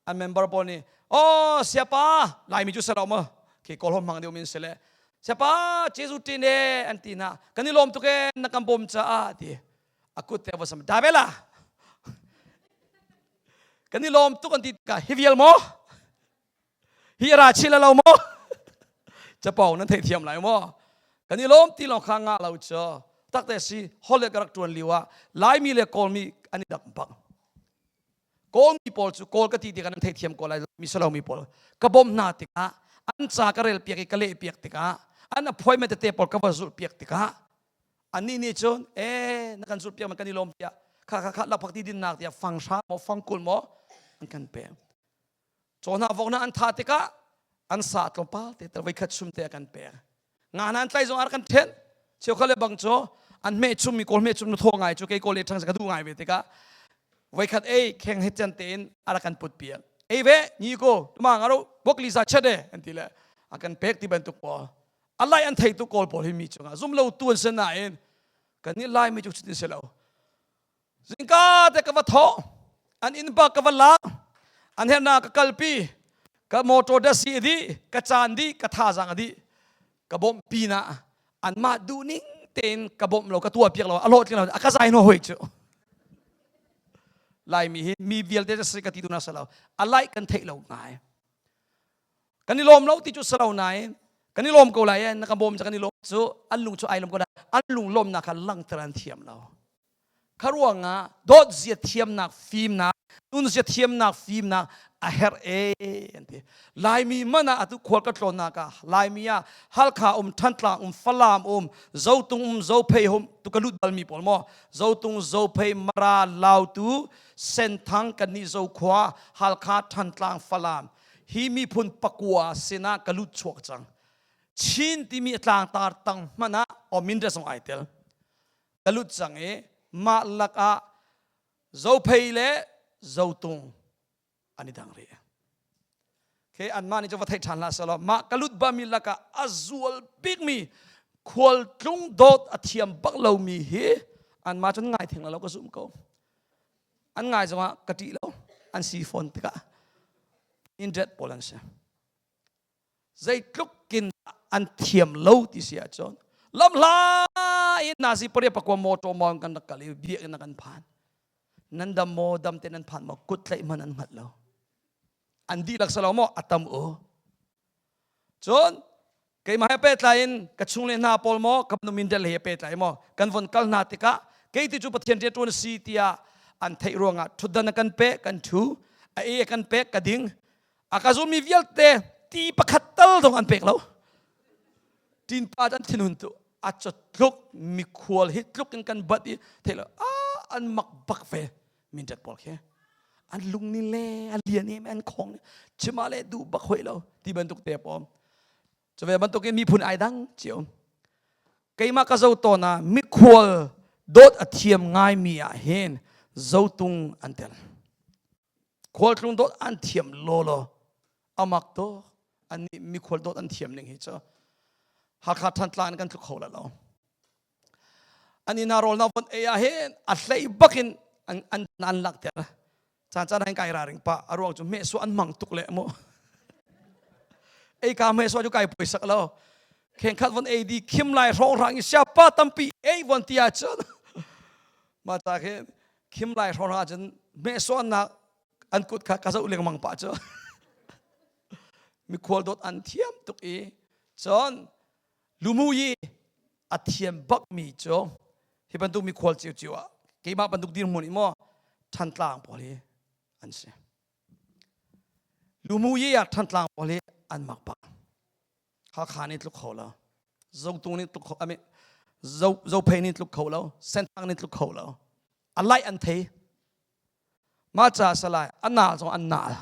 an member pawl nih oh siapa laimi cu selo maw khi kawlhom hmang deuh min si le siapa Jesuh tin e an ti na kan i lawm tuk e na kan bawm caah ti a kut te va sam dabela kan i lawm tuk an ti ka hi vial maw hi ra chil lo maw capo nan thei thiam lai maw kan i lawm ti lawng kha nga lo cu takte si hole ka rak tuan liu ah laimi le kawlmi an i dak bak Kawlmi pawl cu Kawl ka ti tikah nan theithiam ko lai mi salomi pawl ka bawmh hna tikah an ca ka rel piak i ka leh piak tikah an appointment tete pawl ka va zulh piak tikah annih nih cun eh na kan zulh piak man kan i lawm tiah kha kha kha lakphak ti dinnak tiah fang hra maw fang kul maw an kan pek caw hna vok hna an tha tikah an sa tlawmpal te voi khat sum te a kan pek nga hna an tlai zong ar kan then cheukhat le bang cu an hme chum mi kawl hme chum nu thaw ngai cu kei kawl le thang ka duh ngai ve tikah voikhat ei kheng he chan tein ara kan put piak ei ve ni ko tuma ngaro bok li sa chat e an ti le a kan pek ti bantuk pawl alai an thei tu kawl pawl hi mi chungah zum lo tu an se nain kan ni lai mi chu chutin se lo Zingka te ka va thawh an inn pa ka va lak an herna ka kalpi ka motor dasi di ka caan di ka thazang di ka bawmh pinah anmah duhning tein ka bawmh lo ka tuah piak lo a hlawhtling lo a ka zai no hoi cu laimi hi mi vialte si ka ti tu na salo a lai kan theih lo ngai kan i lawm lo ti cu salo nain kan i lawm ko lai na ka bawm ca kan i lawm cu an lung cu ai lawm ko lai an lung lawmnak kha langhter an thiam lo Kha ruangah dawt zia thiamnak fimnak nun zia thiamnak fimnak a herh e an ti. Laimi man ah atu khual ka tlawnnak ah Laimi ah Halkha um Thantlang um Falam um Zotung um Zophei um tu ka lut balmi pawl maw Zotung Zophei Mara Lautu Senthang kannih Zokhua Halkha Thantlang Falam hi miphun pakua sinah ka lut chuak cang. Chin timi a tlangtar tang hmanh ah o minre zong ai tel. Ka lut cang i mah lakah Zophei le Zotung an i dang rih. Khi anmah nih cu va theih ṭhan hlah selaw mah ka lut bami lakah a zual bikmi khualtlung dawt a thiam bak lomi hi anmah cun ngai theng lo ka zum ko. An ngai zongah ka ṭih lo. An si fawn tikah indret pawl an si. Zeitluk kin an thiam lo ti si ahcun lamhla in nazi pariat pakua motor mawng kan rak kal i biakinn kan phan nan dam maw dam te nan phan maw kut tlaih hmanh an hngalh lo an dihlak salo maw a tam u cun keimah he pehtlai in ka chung le hna pawl maw ka nu min del he pehtlai maw kan von kal hna tikah kei ti cu Pathian rianṭuan si tiah an theih ruangah ṭhutdan a kan pek kan ṭhu a e a kan pek ka ding A ka zummi vialte ti pakhat tal zong an pek lo. Tinpa an thinhun tu a tluk mikhual hi tluk in kan bat i thei lo ah an mak bak ve mintat pawl khi an lung ni le an lian em an khong chima le duh bak hoi lo ti bantuk te pom cuve bantukin miphun ai dang cio keimah ka zo tawn ah mikhual dawt a thiam ngaimi ah hin zotung an tel Khualtlung dawt an thiam lawlaw. Amak tuk. Annih mikhual dawt an thiam ning hi cu Hakha Thantlang in kan tluk kho la lo. An inn ah rawl na von ei ah hin a hlei bak in an an an lakter. Caan caan hin kai raring pa a ruang cu mehsuah an hmang tuk le mu. Ei ka mehsuah cu kai puaisak lo. Khengkhat von ei di khim lai hrawng hrang i siapa tampi ei von ti ahcun mah ta khi khim lai hrawng hrang ahcun mehsawnnak an kut kha ka zoh lengmang pah cu. Mikhual dawt an thiam tuk i cun lumu i a thiam bakmi cu hi bantuk mikhual ciocio ah keimah bantuk dirhmun i maw Thantlang pawl hi an si. Lumu i ah Thantlang pawl hi an mak bak. Hakha nih tluk kho lo. Zotung nih tluk kho I mean Zophei nih tluk kho lo. Senthang nih tluk kho lo. A laih an thei. Mah ca salai a nal zong an nal.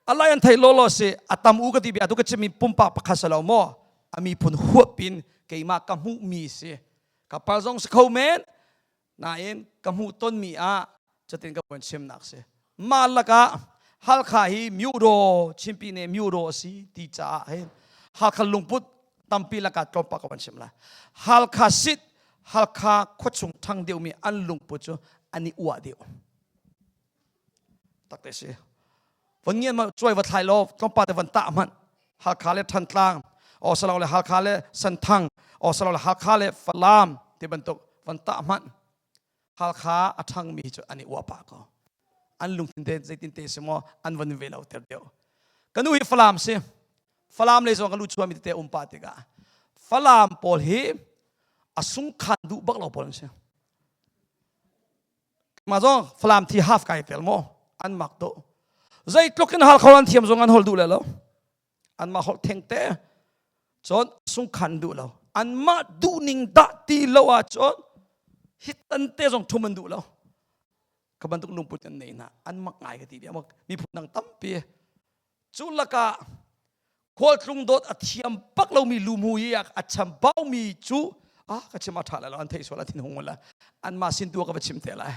A lai an thei lawlaw si a tam u ka ti bia tu ka chimmi pumpak pakhat si lo maw a miphun huap in keimah ka hmuhmi si ka pal zong si kho men nain ka hmuh tonmi ah cutin ka von chimnak si mah lakah Halkha hi Myudaw Chinpi ne Myudaw a si ti caah hin Halkha lungput tampi lakah tlawmpal ka van chim lai. Halkha sit Halkha khuachung ṭhang deuhmi an lungput cu an i uah deuh. Takte si. Von ngian ma cuai va thlai law tlawmpal te van tah hmanh. Halkha le Thantlang, o salo le Halkha le Santhang, o salo le Halkha le Falam ti bantuk van tah hmanh. Halkha a ṭhangmi cu an i uah pah ko. An lungthin te zeitin te si maw an van ve lo ter deuh. Ka nu hi Falam si. Falam lei zong ka lu chuami tete um pah tikah Falam pawl hi a sungkhan duh bak lo pawl an si. Mah zong Falam thi half kai tel maw an mak to. Zeitluk in hal kho an thiam zong an hol duh le lo. Anmah holh theng te cun sungkhan duh lo anmah duhning dah ti lo ahcun hitan te zong thum an duh lo ka bantuk lungput an nei hna an mak ngai ka ti bia miphun dang tampi cu lakah khualtlung dawt a thiam bak lomi lumu i a chambau mi cu ah ka chim a tha lai lo an theih sual a thin hung la anmah sin tu ka va chim te lai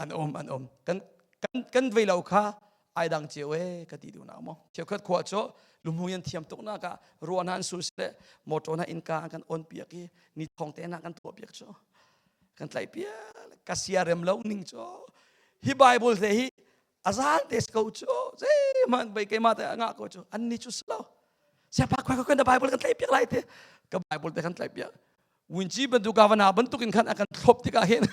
an um an um kan kan kan vei lo kha ai dang cio e ka ti duh na mo cheukhat khua cu lumhu an thiam tuk nak ah ruah na an sul sile motor na innka an kan on piak i ni thong te na kan tuah piak cu kan tlaih piak ka sia rem lo ning cu hi bible te hi azan te ko cu zeihmanh bei keimah te ngah ko cu an ni cu silo siapa khoi khoi na bible kan tlaih piak lai te ka bible te kan tlaih piak Winci bantuk gavana bantuk in khan a kan thlop tikah hin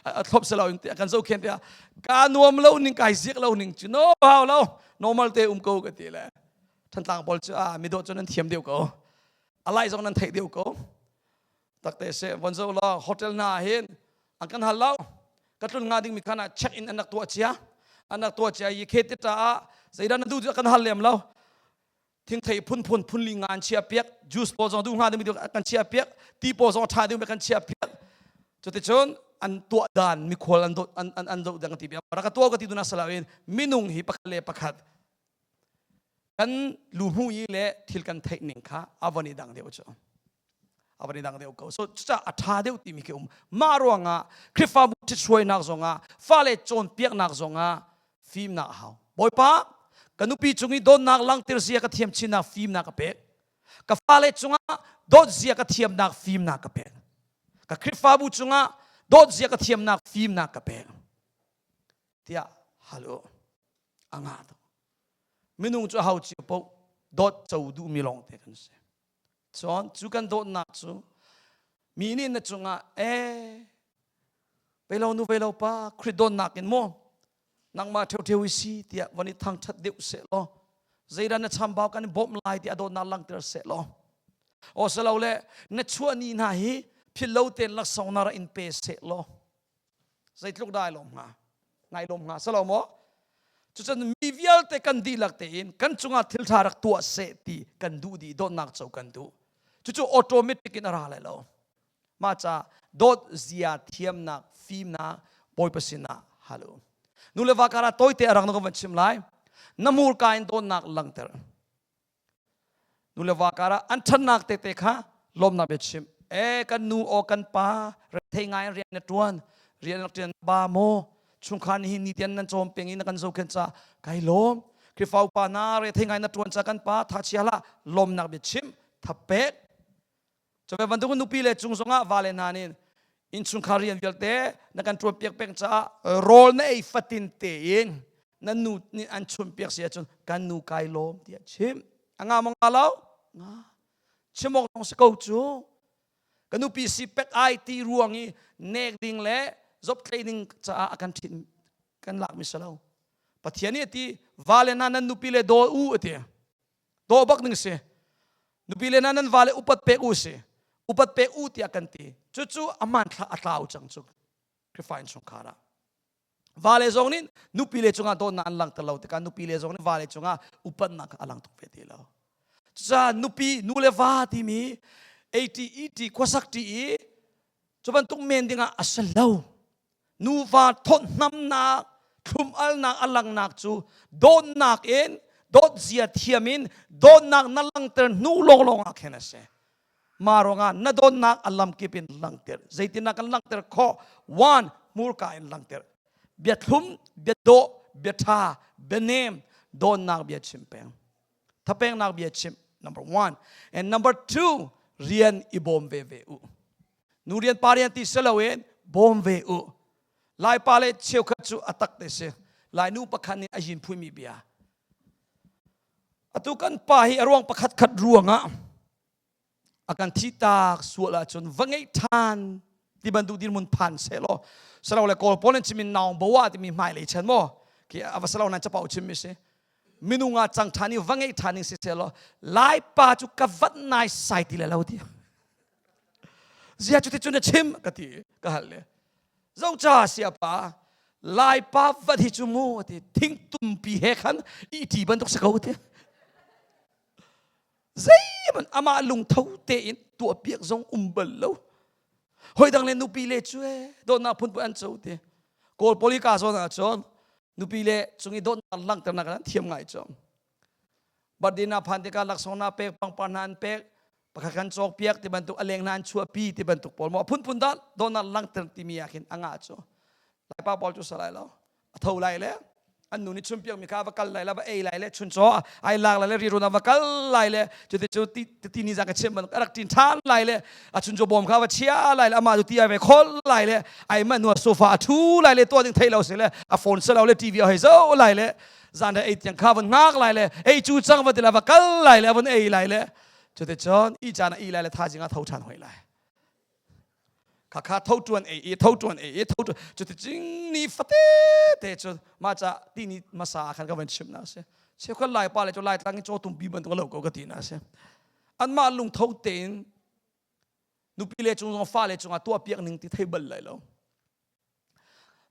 a thlop selo in a kan zohkhen tiah ka nuam lo ning kai ziak lo ning cu no hau lo normal te um ko ka ti le Thantlang pawl cu a midawh cu nan thiam deuh ko alai zong nan theih deuh ko takte se von zo lo hotel hna hin an kan hal lo ka tlun nga ding mi khan ah check in an rak tuah cia an rak tuah cia i khe te ta ah zeidah na duh cu kan hal lem lo thingthei phunphun phunli nga an chiah piak juice pawl zong duh hnga dingmi kan chiah piak ti pawl zong ṭha dingmi kan chiah piak cuticun an tuah dan mikhual an an an an zoh dang ti bia rak tuah ka ti duna salo in minung hi pakhat le pakhat kan lu hmu i le thil kan theih ning kha avon i dang deuh cu avon i dang deuh ko so cucaah a ṭha deuh timi khi um mah ruangah Khrihfabu ṭhithruainak zongah fale cawnpiaknak zongah fimnak a hau Bawipa ka nupi cung i dawtnak langhter zia ka thiam chinnak fimnak ka pek ka fale cungah dawt zia ka thiamnak fimnak ka pek ka Khrihfabu cungah dawt zia ka thiamnak fimnak ka pek tiah hal u a ngah tuk minung cu hau cio paoh dawt co duhmi lawng te kan si Cun cu kan dawtnak cu mi nih na cungah ee vei nu vei lo pa Khrih dawtnak in maw nangmah ṭheuṭheu i si tiah von i thangṭhat deuh seh law zeidah na chambau kan i bawmh lai tiah dawtnak langhter seh law aw silole na chuah ni hna hi philh lo tein laksawng na rak in pe seh law zeitluk dah ai lawm hnga ngai lawm hnga salo maw cucun mi vialte kan dihlak tein kan cungah thil ṭha rak tuah seh ti kan duh dih dawtnak co kan duh cucu automatic in a ra lai lo mah ca dawt zia thiamnak fimnak bawipa sinah hal u nu le va karah tawite a rang na ka van chim lai na hmurka in dawtnak langhter Nu le va karah an ṭhatnak tete kha lawmnak bia chim. E kan nu aw kan pa rethei ngai in rian na ṭuan rian na ṭuan ba maw chungkhar ni hi ni tian nan cawm peng i na kan zohkhenh ca kai lawm Khrihfa upa hna rethei ngai na ṭuan ca kan pa tha chia hlah lawmnak bia chim thapek Cu bantuk nupi le cung zongah vale hna nih innchungkhar rian vialte na kan ṭuan piak peng caah rawl na ei fatin tein na nu nih an chumh piak si ahcun kan nu kai lawm tiah chim. A nga maw nga lo? Nga chimok dong si ko cu. Ka nupi si pek ai ti ruang i nek ding le zop tlei ding caah a kan ṭhit kan lak mi si lo. Pathian nih a ti vale hna nan nupi le daw u a ti. Daw bak ding si. Nupi le hna nan vale upat pek u si. Upat pek u tiah kan ti. Cucu a hmanthlak a tlau cang cu. Khrihfa innchungkhar ah. Vale zong nih nupi le cungah dawtnak an langhter lo tikah nupi le zong nih vale cungah upatnak a lang tuk ve ti lo. Cucaah nupi nu le va timi AT ET khuasak ṭi i cu bantuk men dingah a si lo. Nuva thawtnamnak, thlum-alnak a langnak cu dawtnak in dawt zia thiam in dawtnak na langhter hnu lawnglawng ah khin a si. Mah ruangah na dawtnak a lamkip in langhter. Zeitindah kan langhter khawh? One, hmurka in langhter. Bia thlum, bia dawh, bia ṭha, bia nem, dawtnak bia chim peng. Thapengnak bia chim, number one. And number two, rian i bawm ve ve u. Nu rian pa rian ti si loin bawm ve u. Laipa le cheukhat cu a tak te si. Lainu pakhat nih a yin phuimi bia. Atu kan pa hi a ruang pakhat khat ruangah a kan thi tak sual ahcun va ngeih ṭhan ti bantuk dirhmun phan sehlaw salo le kawl pawl an chim in naung boa timi hmailei chan maw khi a va salo nan capau chim mi si minung ah cang ṭhan i va ngeih ṭhan ding si sehlaw laipa cu ka vat nai sai ti le lo ti zia cu ti cun na chim ka ti ka hal le zocha siapa laipa vat hi cu mu ti thingtumpi he khan i ṭi bantuk si ko ti Zeihmanh amah lungtho tein tuahpiak zong um bal lo. Hoi dang le nupi le cu ee dawtnak phunphun an co ti. Kawl poli ka zawn ah cun nupi le cung i dawtnak langhternak an thiam ngai cu. Birthday na phan tikah laksawng na pek, pangpar hna an pek, pakhat kan cawk piak ti bantuk a leng hna an chuahpi ti bantuk pawl maw phunphun dah dawtnak langhter timi ah khin a ngah cu. Laipa pawl cu salai lo. A tho lai le an nu nih chunpiak mi kha va kal lai le va ei lai le chuncaw ai lak lai le rirun ah va kal lai le cuti cu ti ti ni zang ka chim ban rak tin than lai le a chuncaw bawm kha va chia lai le amah cu ti ai ve khol lai le ai ma nu sofa a thu lai le tuah ding thei lo si le a phone se lo le TV a hei zo lai le zan ei tiang kha von ngak lai le ei cu cang va ti la va kal lai le von ei lai le cuti cun i caan i lai le thazing ah tho than hoi lai Khakha tho ṭuan ei i tho ṭuan ei i tho ṭuan cuti cing ni fate te cu mah ca tini hmasa ah khan ka van chimh na si. Cheukhat Laipa le cu Laitlang in cawtum pi bantuk lo ko ka ti na si. Anmah lungtho tein nupi le cung zong fale cungah tuah piak ning ti thei bal lai lo.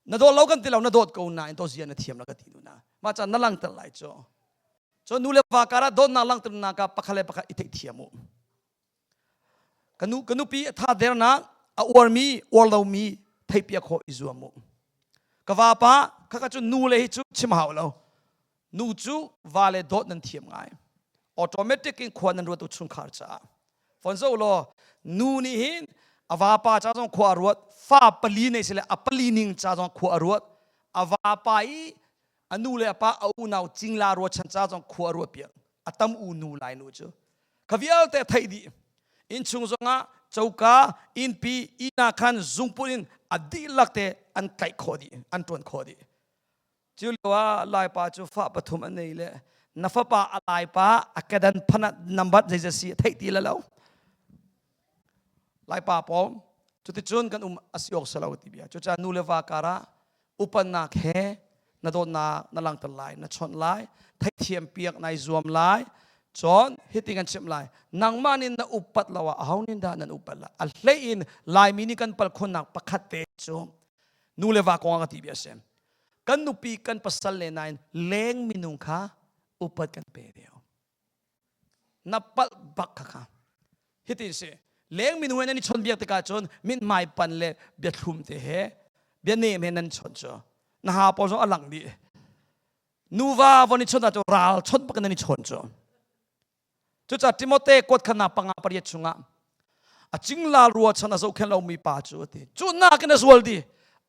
Na dawt lo kan ti lo na dawt ko nain to zia na thiam la ka ti nu na. Mah ca na langter lai cu. Cu nu le va karah dawtnak langhternak ah pakhat le pakhat i theihthiam u. Ka nu ka nupi a tha dernak a uarmi uar lomi theihpiak khawh i zuam u. Ka vapa khaka cu nu le hi cu chim hau lo. Nu cu va le dawt nan thiam ngai. Automatic in khua nan ruat u chungkhar caah. Fon zo law nu nih hin a vapa ca zong khua a ruat fa pali nei sile a pali ning ca zong khua a ruat a vapa i a nu le a pa a unau cingla ruachan ca zong khua a ruat piak a tam u nu lai nu cu kha vialte theih dih innchung zongah coka innpi inn ah khan zungput in a dihlak te an tlaih khawh dih an ṭuan khawh dih cu lio ah laipa cu fa pathum an nei le na fapa a laipa a kedan phanat nambat zeizat si theih ti le lo laipa pawl cuticun kan um a si awk si lo ti bia cucaah nu le va karah upannak he na dawtnak na langhter lai na chawnh lai theihthiam piak nai zuam lai cun hitin kan chimh lai nangmah nih na upat lo ah aho nih dah nan upat lai a hlei in laimi nih kan pal khunnak pakhat te cu nu le va kong ah ka ti bia si kan nupi kan pasal le nain leng minung kha upat kan pe deu Na palh bak kha kha. Hitin si. Leng minung he nan i chawnbiak tikah cun mithmai pan le biathlum te he bia nem he nan chawnh cu. Na ha pawl zong a lang dih. Nuva von i chawnh ahcun ral chawnh bak in nan i chawn cu. Cucaah Timote kuat khannak panga pariat chungah a cingla ruachan a zohkhenh lomi pa cu a ti. Cu nakin a zual di.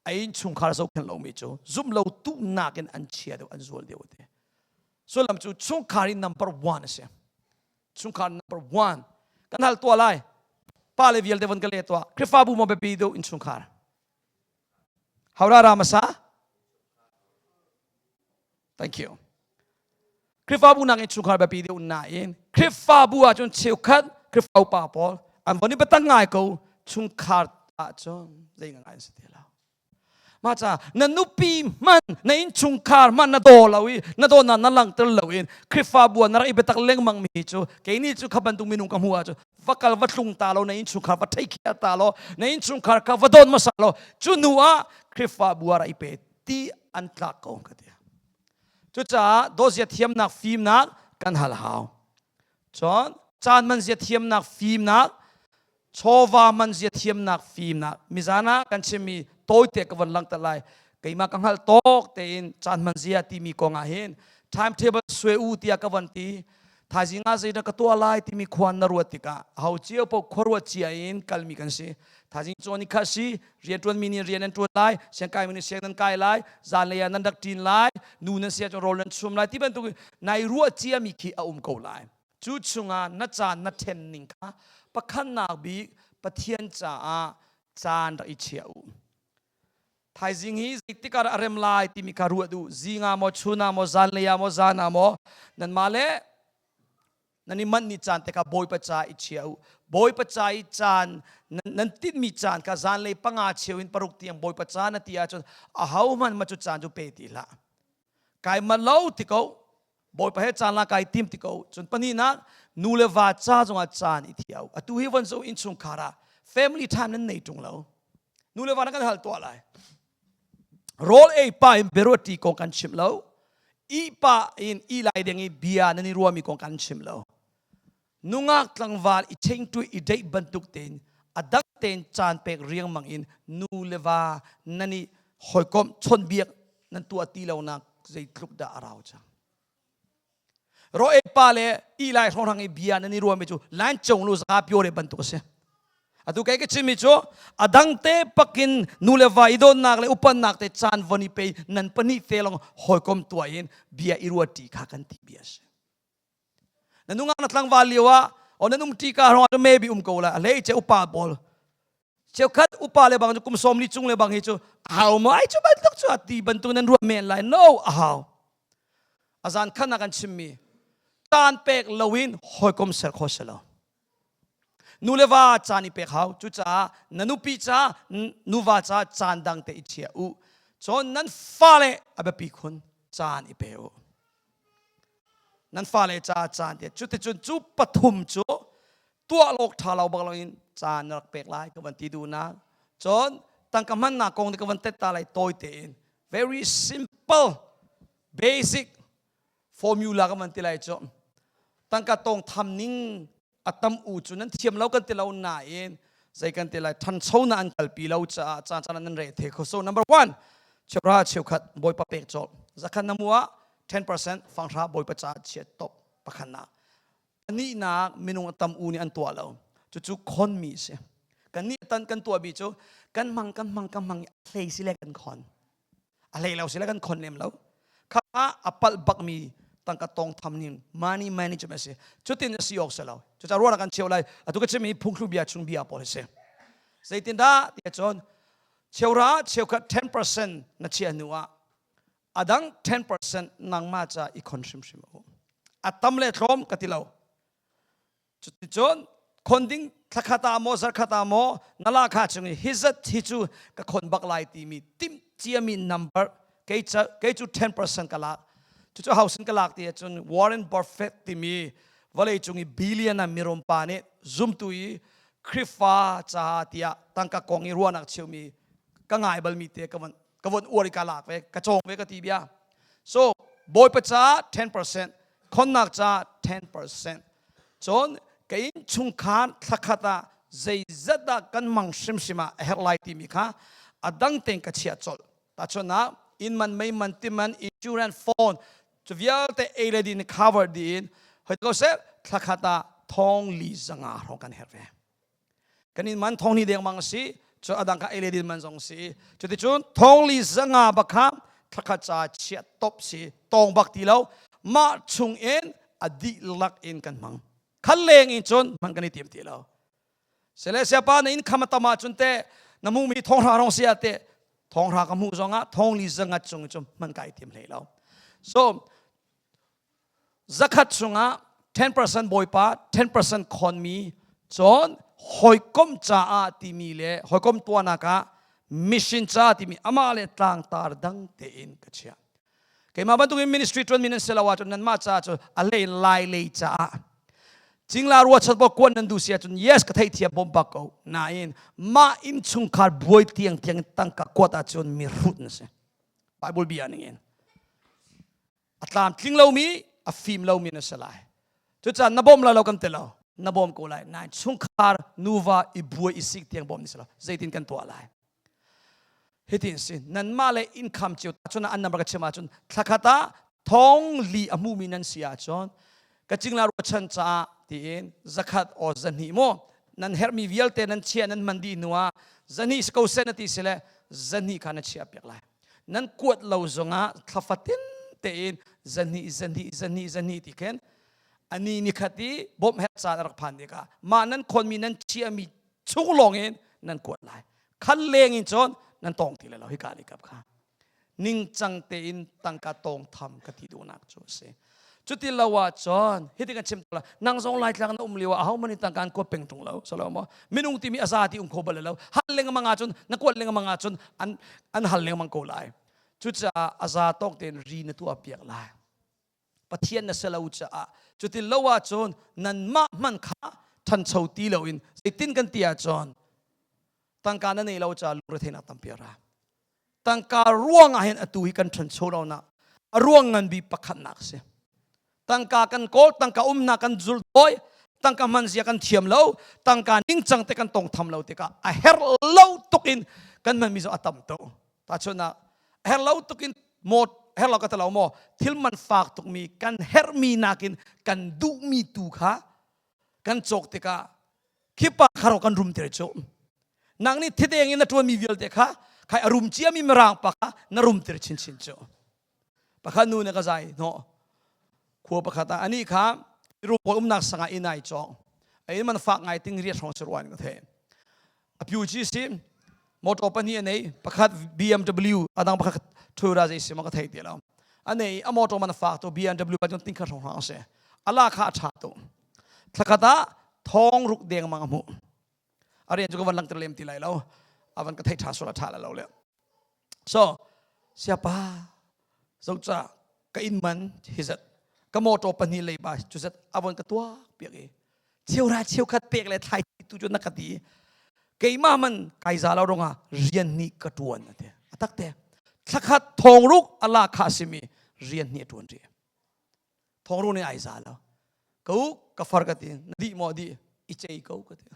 A innchungkhar a zohkhenh lomi cu zumh lo tu nakin an chia deuh an zual deuh a ti. Sullam cu chungkhar i number one a si. Chungkhar number one. Kan hal tuah lai. Pa le vialte von ka le tuah. Khrihfabu maw biapi deuh innchungkhar? Hawra ra masa? Thank you. Khrihfabu nakin chungkhar biapi deuh nain Khrihfabu ahcun cheukhat Khrihfa upa pawl an von i biatak ngai ko chungkhar ahcun zei ngai an si ti lo. Mah ca na nupi hman na innchungkhar hman na daw lo i na dawtnak na langhter lo in Khrihfabu ah na rak i biatak lengmang mi cu kei nih cu kha bantuk minung ka hmuh ahcun va kal va tlung ta lo na innchungkhar va thei khiar ta lo na innchungkhar kha va dawt hmasa lo cu hnu ah Khrihfabu ah rak i pe ti an tlak ko ka ti. Cucaah dawtzia thiamnak fimnak kan hal hau. Cun caan man zia thiamnak fimnak, chawva man zia thiamnak fimnak. Mizan ah kan chimmi tawite ka von langhter lai. Keimah ka hngalh tawk tein caan man zia timi kong ah hin timetable suai u tiah ka von ti. Thaizing ah zeidah ka tuah lai timi khua na ruat tikah aho cio paoh khuaruat cia in kalmi kan si. Thaizing cawn ni kha si, rianṭuanmi nih rian nan ṭuan lai, siangkaimi nih siang nan kai lai, zanlei ah nan rak ṭin lai, nu nan si ahcun rawl nan chum lai ti bantuk nai ruah ciami khi a um ko lai. Cu chungah na caan na ṭhen ning kha pakhatnak bik Pathian caah caan rak i chia u. Thaizing hi zeitik ah a rem lai timi kha ruat u. Zing ah maw, chun ah maw, zanlei ah maw, zan ah maw, nanmah le nan i manh ni caan te kha Bawipa ca i chia u. Bawipa ca i caan nan tinhmi caan kha zanlei panga cheu in paruk tiang Bawipa ca na ti ahcun ahohmanh mah cu caan cu pe ti hlah. Kai manh lo ti ko. Bawipa he caan la kai tim ti ko. Cun pahnihnak nu le va ca zongah caan i thiau. Atu hi von zo innchungkhar ah family time nan nei ṭung lo. Nu le va na kan hal tuah lai. Rawl ei pa in beruat ṭi kong kan chim lo. I pa in i lai deng i bia nan i ruami kong kan chim lo. Nungak tlangval i chengtu i deih bantuk tein a dang tein caan pek riangmang in nu le va nan i hawikomh chawnhbiak nan tuah ti lonak zeitluk dah a rau cang. Ro e pa le i lai hrawng i bia nan i ruami cu lan cung lu zaka pio re bantuk a si. Atu kai ka chimmi cu a dang te pakin nu le va i dawtnak le upannak te caan von i pe nan pahnih te long hawikom tuah in bia i ruat kha kan ti bia a si. Na nungak na tlangval lio ah o nan um ṭi ka hrawng ah maybe um ko la a hlei che upa pawl cheukhat upa le bang cu kum sawm li cung le bang hi cu a hau maw ai cu bantuk cu a ti bantuk nan ruah men lai no a hau a zan khan ah kan chimmi caan pek loin hawikom ser kho si lo nu le va caan i pek hau cucaah na nupi ca nuva ca caan dang te i chia u cun nan fale a biapi khun caan i pe u nan fale ca caan te cuticun cu pathum cu tuah lawk ṭha lo bak loin caan na rak pek lai ka van ti duhnak cun tangka hmannak kong te ka van tet ta lai tawi tein very simple basic formula ka van ti lai cu tangka tong tham ning a tam u cu nan thiam lo kan ti lo nain zei kan ti lai ṭhancho na an kalpi lo caah caan caan nan re the kho so number one cheura cheukhat bawipa pek cawlh zakhat na mu ah 10% fanghra bawipa ca chiat top pakhat nak Nihnak minung a tam u nih an tuah lo. Cucu khonmi a si. Kan nih tan kan tuahmi cu kan hmang kan hmang kan hmang i a hlei si le kan khon. A hlei lo si le kan khon lem lo. Kha a palh bakmi tangka tong tham ning money management a si. Cutin a si awk si lo. Cucaah ruahnak kan cheu lai. Atu ka chimmi phungthlu bia chung bia pawl a si. Zeitindah tiah cun cheura cheukhat 10% na chiah hnu ah a dang 10% nangmah ca i khon hrimhrim u a tam le tlawm ka ti lo cuticun khon ding thlakhat ah maw zarkhat ah maw na la kha chung i hi zat hi cu ka khon bak lai timi timh ciami number kei kei cu 10% ka lak cucu hausin ka lak ti ahcun Warren Buffett timi vawlei cung i billion a mirum pa nih zumtu i Khrifa ca tiah tangka kong i ruahnak cheumi ka ngai balmi te ka von ka von uar i ka lak ve ka cawng ve ka ti bia so bawipa ca 10% khonnak ca 10% cun ka inn chungkhar thlakhat ah zeizat dah kan mang hrimhrim ah a herh lai timi kha a dang tein ka chiah colh tahchunhnak inn man mei man ti man insurance phone cu vialte ei le din cover dih in hoi ko seh thlakhat ah thong li zanga hrawng kan herh ve Kan in man thong ni dengmang a si cu adang kha ei le din man zong si cuticun thong li zanga bak kha thlakhat ca chiah top si tong bak ti lo mah chung in a dihlak in kan hmang khal leng in cun hman kan i tim ti lo Celestia pa na in kham tama cun te na mu mi thong hra rong sia te thong hra ka mu zong ah thong li zanga chung cu hman kai tim hlei lo so. Zakhat chungah 10% Bawipa, 10% khonmi cun hawikom caah timi le hawikom tuahnak ah mission ca timi amah le tlangtar dang tein ka chiah. Keimah bantukin ministry ṭuanmi nan si lo ahcun nanmah caah cu a lei lai lei caah cingla ruachat bo kuan nan duh si ahcun yes ka theihthiam bawm bak ko nain mah innchungkhar buai tiang tiang tangka kuat ahcun mi hrut na si. Bible bia ning in a tlamtling lomi a fim lomi na si lai cucaah na bawm lai lo kan ti lo na bawm ko lai nain chungkhar nuva i buai i sik tiang bawm ni si lo zeitin kan tuah lai hitin si nanmah le income cio cun an number ka chim ahcun thlakhat ah thong li a hmumi nan si ahcun ka cingla ruachan caah tiin zakhat o zahnih mu nan herhmi vialte nan chia nan man dih hnu ah zahnih si ko seh na ti si le zahnih kha na chiah piak lai nan kuat lo zongah thlafatin tein zahnih zahnih zahnih zahnih ti khin ani ni khat i bawmh herh caan a rak phan tikah mah nan khonmi nan chiahmi chung lawng in nan kuat lai khan leng in cun nan tong ti lai lo hika li kap kha ningcang tein tangka tawng tham ka ti duhnak cu a si cuti lo ah cun hiti kan chim la nang zong laitlang na um lio ah aho man tangka an kuat peng tung lo salo mo minung timi aza ti um kho bal lo hal lengmang ah cun na kuat lengmang ah cun an an hal lengmang ko lai cucaah aza tawk tein ri na tuah piak lai Pathian na si lo caah cuti lo ahcun nanmah hman kha ṭhancho ti loin zeitin kan ti ahcun tangka na nei lo caah lungretheihnak tampi a ra tangka ruang ah hin atu hi kan ṭhancho lonak a ruang ngan bik pakhatnak a si tangka kan kawl tangka umnak kan zul dawi tangka hman zia kan thiam lo tangka ningcang te kan tongtham lo tikah a herh lo tuk in kan hmanmi zong a tam tuk tahchunhnak a herh lo tuk in maw herh lo ka ti lo maw thil man fak tukmi kan herhmi nakin kan duhmi tu kha kan cawk tikah khipa kharo kan rum ter cu nang nih thideng in na ṭuanmi vialte kha khai a rum ciami mirang pa kha na rum ter chinchin cu pakhat nu nih ka zai hnawh khua pakhat ah ani kha rum pawl umnak sangah inn ai cawng a inn man fak ngai ting riat hrawng si ruan ka the a pyu chi si motor pahnih a nei pakhat BMW adang pakhat Toyota zei si ma ka thei ti lo a nei a motor man fak to BMW pa ting kha hrawng hrawng si ala kha a tha to thlakhat ah thong ruk deng mang a hmuh a rian cu ka van langter lem ti lai lo avan ka thei tha sual a tha la lo le so siapa zoca ka inn man hi zat ka motor pahnih leiba cu zat avon ka tuak piak i cheura cheukhat pek le thlai tu cu na ka ti keimah man kai za lo rongah rian nih ka tuan ate atak te thlakhat thong ruk ala kha simi rian nih tuan ri thong ru nih ai za lo ka u ka far ka ti na di maw di i chei ko ka ti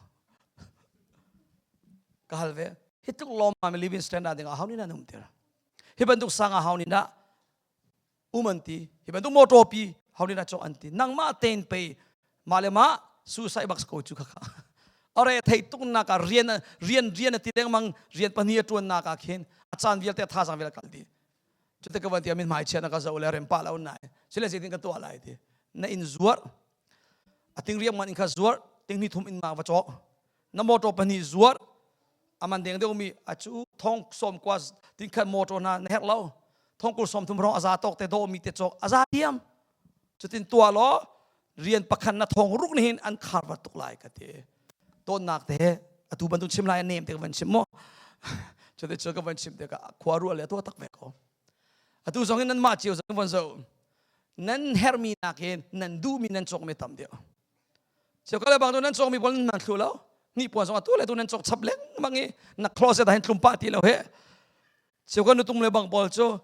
ka hal ve hi tluk lawm ma living standard ding ah how ni na um tir hi bantuk sang ah how ni na um an ti hi bantuk motor pi how ni na chok an ti nangmah ten pe ma le ma suicide bak ko chu kha kha ore thei tuk na ka rian rian rian ti lengmang rian pahnih a tuan na ka khin a caan vialte tha sang vial kal di Cute ka van ti amin hmai chia na ka zo le rem pa lo nai. Sile zeitin ka tuah lai ti. Na in zuar. A ting riam man in kha zuar. Ting ni thum in ma va cawk. Na motor pahnih zuar. Aman deng deuh mi achu thong som kwa ting khat motor na na herh lo. Thong kul som thum rong aza tok te do mi te cawk aza diam. Cutin tuah law rian pakhat na thong ruk ni hin an khar va tuk lai ka ti. Tonnak te atu bantuk chim lai nem te ka van chim mo. Cuti cu ka van chim te ka khua ruah le tua tak ve ko. Atu zong in nan mah cio zong van zo. Nan hermi nak hin nan duhmi nan cawk mi tam deuh. Cheu ka le bang tu nan cawk mi pawl nan thlu lo. Ni puan zong atu le tu nan cawk chap lengmang i na closet ah hin tlum pah ti lo he. Cheu ka nutung le bang pawl cu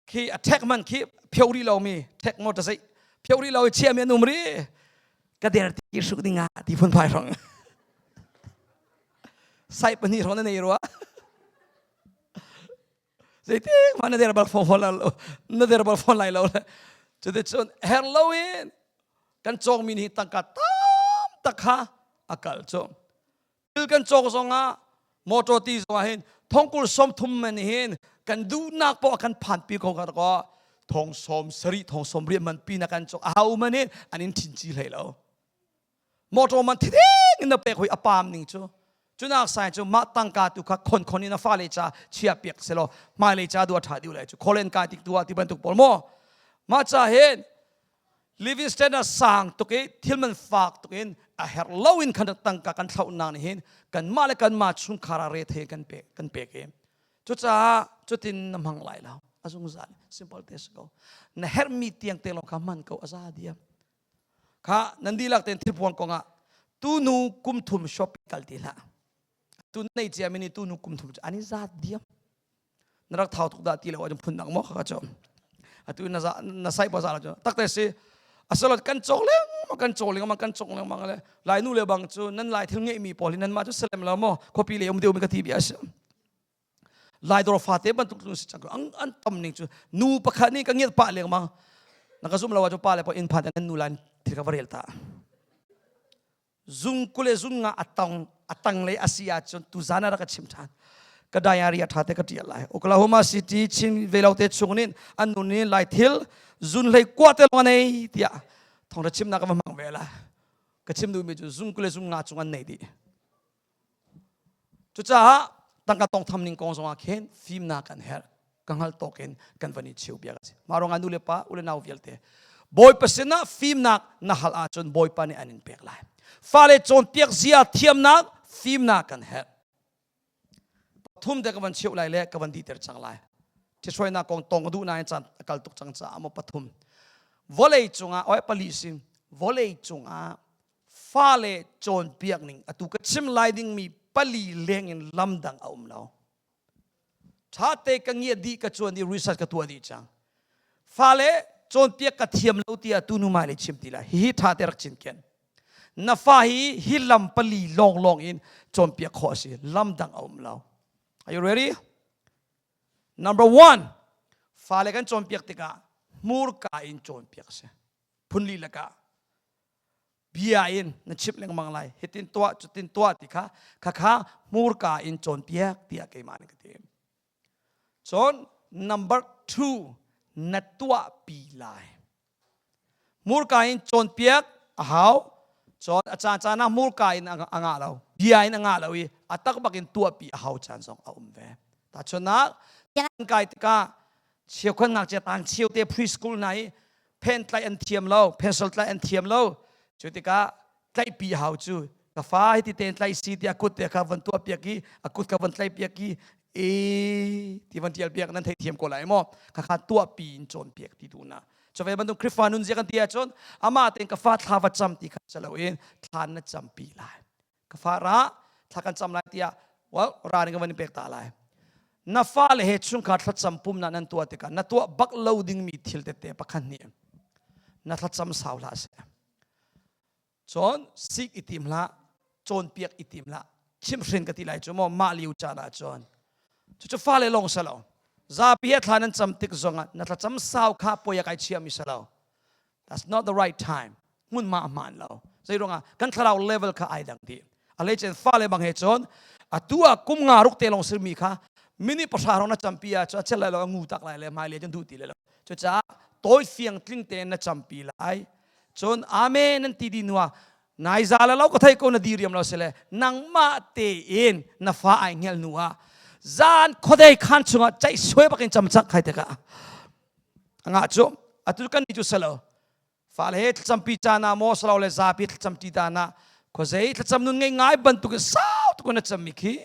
khi a ṭhek man khi phio rih lomi ṭhek maw ta phio rih lo i chiami an um ri ka der ti hruk ding ah ti phun phai hrong sai pahnih hrong na nei rua zeitik ma na der bal phone lo na der bal phone lai lo le cuti cun her lo in kan cawngmi nih tangka tam tak kha a kal cu Thil kan cawk zongah motor ti zongah hin thongkul 30 man hin kan duhnak poah kan phanpi ko ka ko thong sawm sarih thong sawm riat man pi na kan cawk a hau man in an in thin chi hlei lo motor man thideng in na pek hoi a pam ning cu cunak sai cu mah tangka tu kha khon khon in a fale cha chia piak selo hmailei cha du a tha diu lai cu kholen kai tik tu ah ti bantuk pawl mo mah cha hin. Living standard sang tuk i thil man fak tuk in a herh lo in khan tangka kan thlauhnak nih hin kanmah le kanmah chungkhar ah rethei kan pek kan pek i cucaah cutin na hmang lai lo. A zungzal simple te si ko. Na herhmi tiang te lawng kha hman ko, a za diam. Kha nan dihlak tein thilpuan kongah tunu kum thum shopping kal ti hlah. Tu nei cia mi nih tunu kum thum cu an i zat diam. Na rak thau tuk dah ti lo ahcun phun dang maw kha cu. Atu na za na sai pa za lo cu takte si. Asalo kan cawk lengmang kan cawk lengmang kan cawk lengmang le lai nu le bang cu nan lai thil ngeih mi pawl hi nan mah cu salem lo maw khuapi le um deuh mi ka ti bia si. Lai dawr fate bantuk cu si cang an an tam ning cu nu pakhat nih ka ngiat pah lengmang. Na ka zum lo ahcun pa le pa inn phan nan nu lan thil ka va rel ta. Zung kule zung nga atong atang lei asi ahcun tuzan ah rak ka chim ṭhan. Ka diary a ṭha te ka ṭial lai. Oklahoma City Chin velo te chung nin an nu nih lai thil zun hlei kua te lawng nei tiah thong ra chimnak ka va hmang ve la. Ka chim duhmi cu zung kule zung nga cung an nei dih. Cucaah tangka tongtham ning kong zongah khin fimnak kan herh. Ka hngalh tawk in kan van i cheu biak a si. Mah ruangah nu le pa, u le nau vialte Bawipa sinah fimnak na hal ahcun Bawipa nih an in pek lai. Fale cawnpiak zia thiamnak fimnak kan herh. Pathum te ka van cheuh lai le ka van dihter cang lai. Ṭhithruainak kong tong ka duh nain caan a kal tuk cang caah maw pathum. Vawlei cungah oi pali sim vawlei cungah fale cawnpiak ning atu ka chim lai dingmi pali leng in lam dang a um lo. Ṭhate ka ngiat dih ka cuan i research ka tuah dih cang. Fale cawnpiak ka thiam lo tiah tunu mai le chim ti lai. Hihi ṭhate rak cinken. Na fa hi hi lam pali lawnglawng in cawnpiak khawh a si. Lam dang a um lo. Are you ready? Number one, fale kan cawnpiak tikah hmurka in cawnpiak a si. Phun lila ka bia in na chimh lengmang lai. Hitin tuah, cutin tuah ti kha khakha hmurka in cawnpiak tiah keimah nih ka ti. Cun number two, na tuahpi lai. Hmurka in cawnpiak a hau. Cun a caan caan ah hmurka in a ngah lo. Bia in a ngah lo i a tak bak in tuahpi a hau caan zong a um ve. Tahchunhnak, kai tikah cheukhat ngakchia tang cheu te preschool hna i pen tlaih an thiam lo, pencil tlaih an thiam lo. Cu tikah tlaihpi hau cu ka fa hiti tein tlaih si tiah kut te kha van tuah piak i a kut kha van tlaih piak i e ti van tial piak nan thei thiam ko lai maw kha kha tuahpi in cawn piak ti tu na cu ve bantuk Khrihfa nun zia kan ti ahcun amah tein ka fa thla va cam ti kha si loin thla na campi lai ka fa ra thla kan cam lai tiah well ra ning ka van in pek ta lai na fale he chungkhar thlacam pumnak nan tuah tikah na tuah bak lo dingmi thil tete pakhat nih na thlacam sau hlah seh. Cun sik i tim hlah, cawnpiak i tim hlah. Chimhhrin ka ti lai cu maw mah lio caan ah cun. Cucu fale lawng si lo. Zapi he thla nan cam tik zongah na thlacam sau kha poi a kai chiami si lo. That's not the right time. Hmunhma a hmaan lo. Zei ruangah kan thlarau level kha ai dang dih. A hleicen fale bang he cun atu ah kum nga ruk te lawng sirmi kha minute pahra rong na campi ah cun a chel lai lo a ngu tak lai le hmailei cun duh ti lai lo. Cucaah tawi fiang tling tein na campi lai. Cun amen an ti dih hnuah nai za la lo ka thei ko na diriam lo sile nangmah tein na fa ai hngelh hnu ah zan khuadei khan chungah ceih suai bakin cam cak khai tikah anga cu atu kan ni cu selo fale he thlacampi caan ah maw salo le zapi thlacamti dan ah khuazei thlacam nun ngei ngai bantuk in sau tuk na cammi khi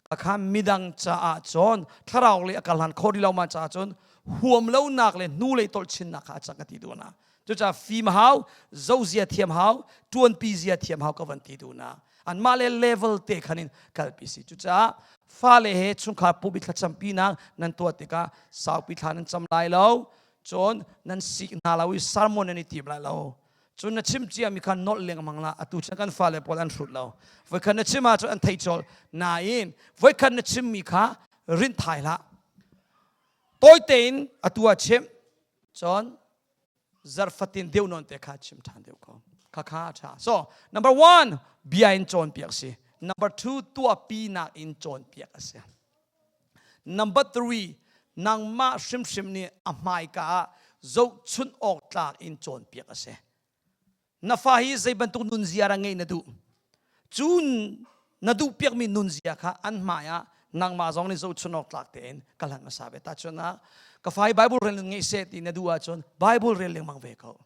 kha midang caah cun thlarau le a kal hlan kho rih lo ma caah cun huam lonak le hnulei tolh chinnak kha a cang ka ti duh na. Cucaah fim hau, zozia thiam hau, ṭuanpi zia thiam hau ka van ti duh na. Anmah le level te khan in kalpi si. Cucaah fale he chungkhar pupi thlacampi nak nan tuah tikah saupi thla nan cam lai lo, cun nan sik hna lo i sermon nan i tim lai lo. Cun na chim ciami kha nolh lengmang la. Atu cun kan fale pawl an hrut lo. Voikhat na chim ahcun an thei colh. Nain voikhat na chimmi kha rinh thai hlah. Tawi tein atu ah chim. Cun zarfatin deuh nawn te kha chim ṭhan deuh ko. Kha kha a ṭha. So number one, bia in cawnpiak si. Number two, tuahpinak in cawnpiak a si. Number three, nangmah hrimhrim nih a hmaika ah zohchunh awk tlak in cawnpiak a si. Na fa hi zei bantuk nunzia dah ngeih na duh? Cu na duhpiakmi nunzia kha an hmai ah nangmah zong nih zohchunh awk tlak tein ka hlan hmasa ve. Tahchunhnak, ka fa hi Bible rel nun ngei seh ti na duh ahcun Bible rel lengmang ve ko.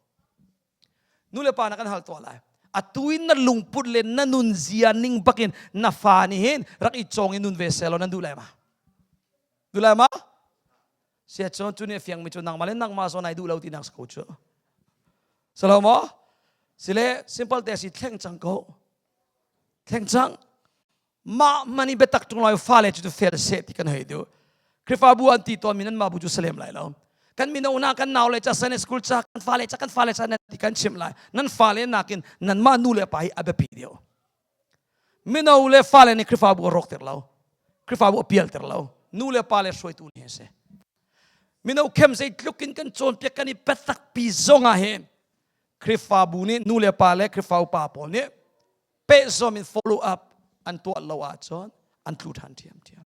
Nu le pa na kan hal tuah lai. Atu in na lungput le na nun zia ning bakin na fa nih hin rak i cawng in nun ve seh law nan duh lai ma? Duh lai ma? Sia cun cu nih a fiangmi cu nangmah le nangmah zawn ai duh lo tinak si ko cu. Salo maw? Sile simple te si thleng cang ko. Thleng cang. Mah man i biatak ṭung lai fale cu fel seh ti kan hei duh. Khrihfabu an ti tawn mi nan mah bu cu salem lai lo. Kan mino hna kan nau le ca Sunday school ca kan fale ca kan fale ca nan ti kan chimh lai. Nan fale nakin nanmah nu le pa hi a biapi deuh. Mino le fale nih Khrihfabu a rawk ter lo. Khrihfabu a pial ter lo. Nu le pa le hruaitu nih a si. Mino khem zeitluk in kan cawnpiak kan i biatak pi zong ah hin Khrihfabu nih nu le pa le Khrihfa upa pawl nih pehzawm in follow up an tuah lo ahcun an tlu ṭhan ṭhiamṭhiam.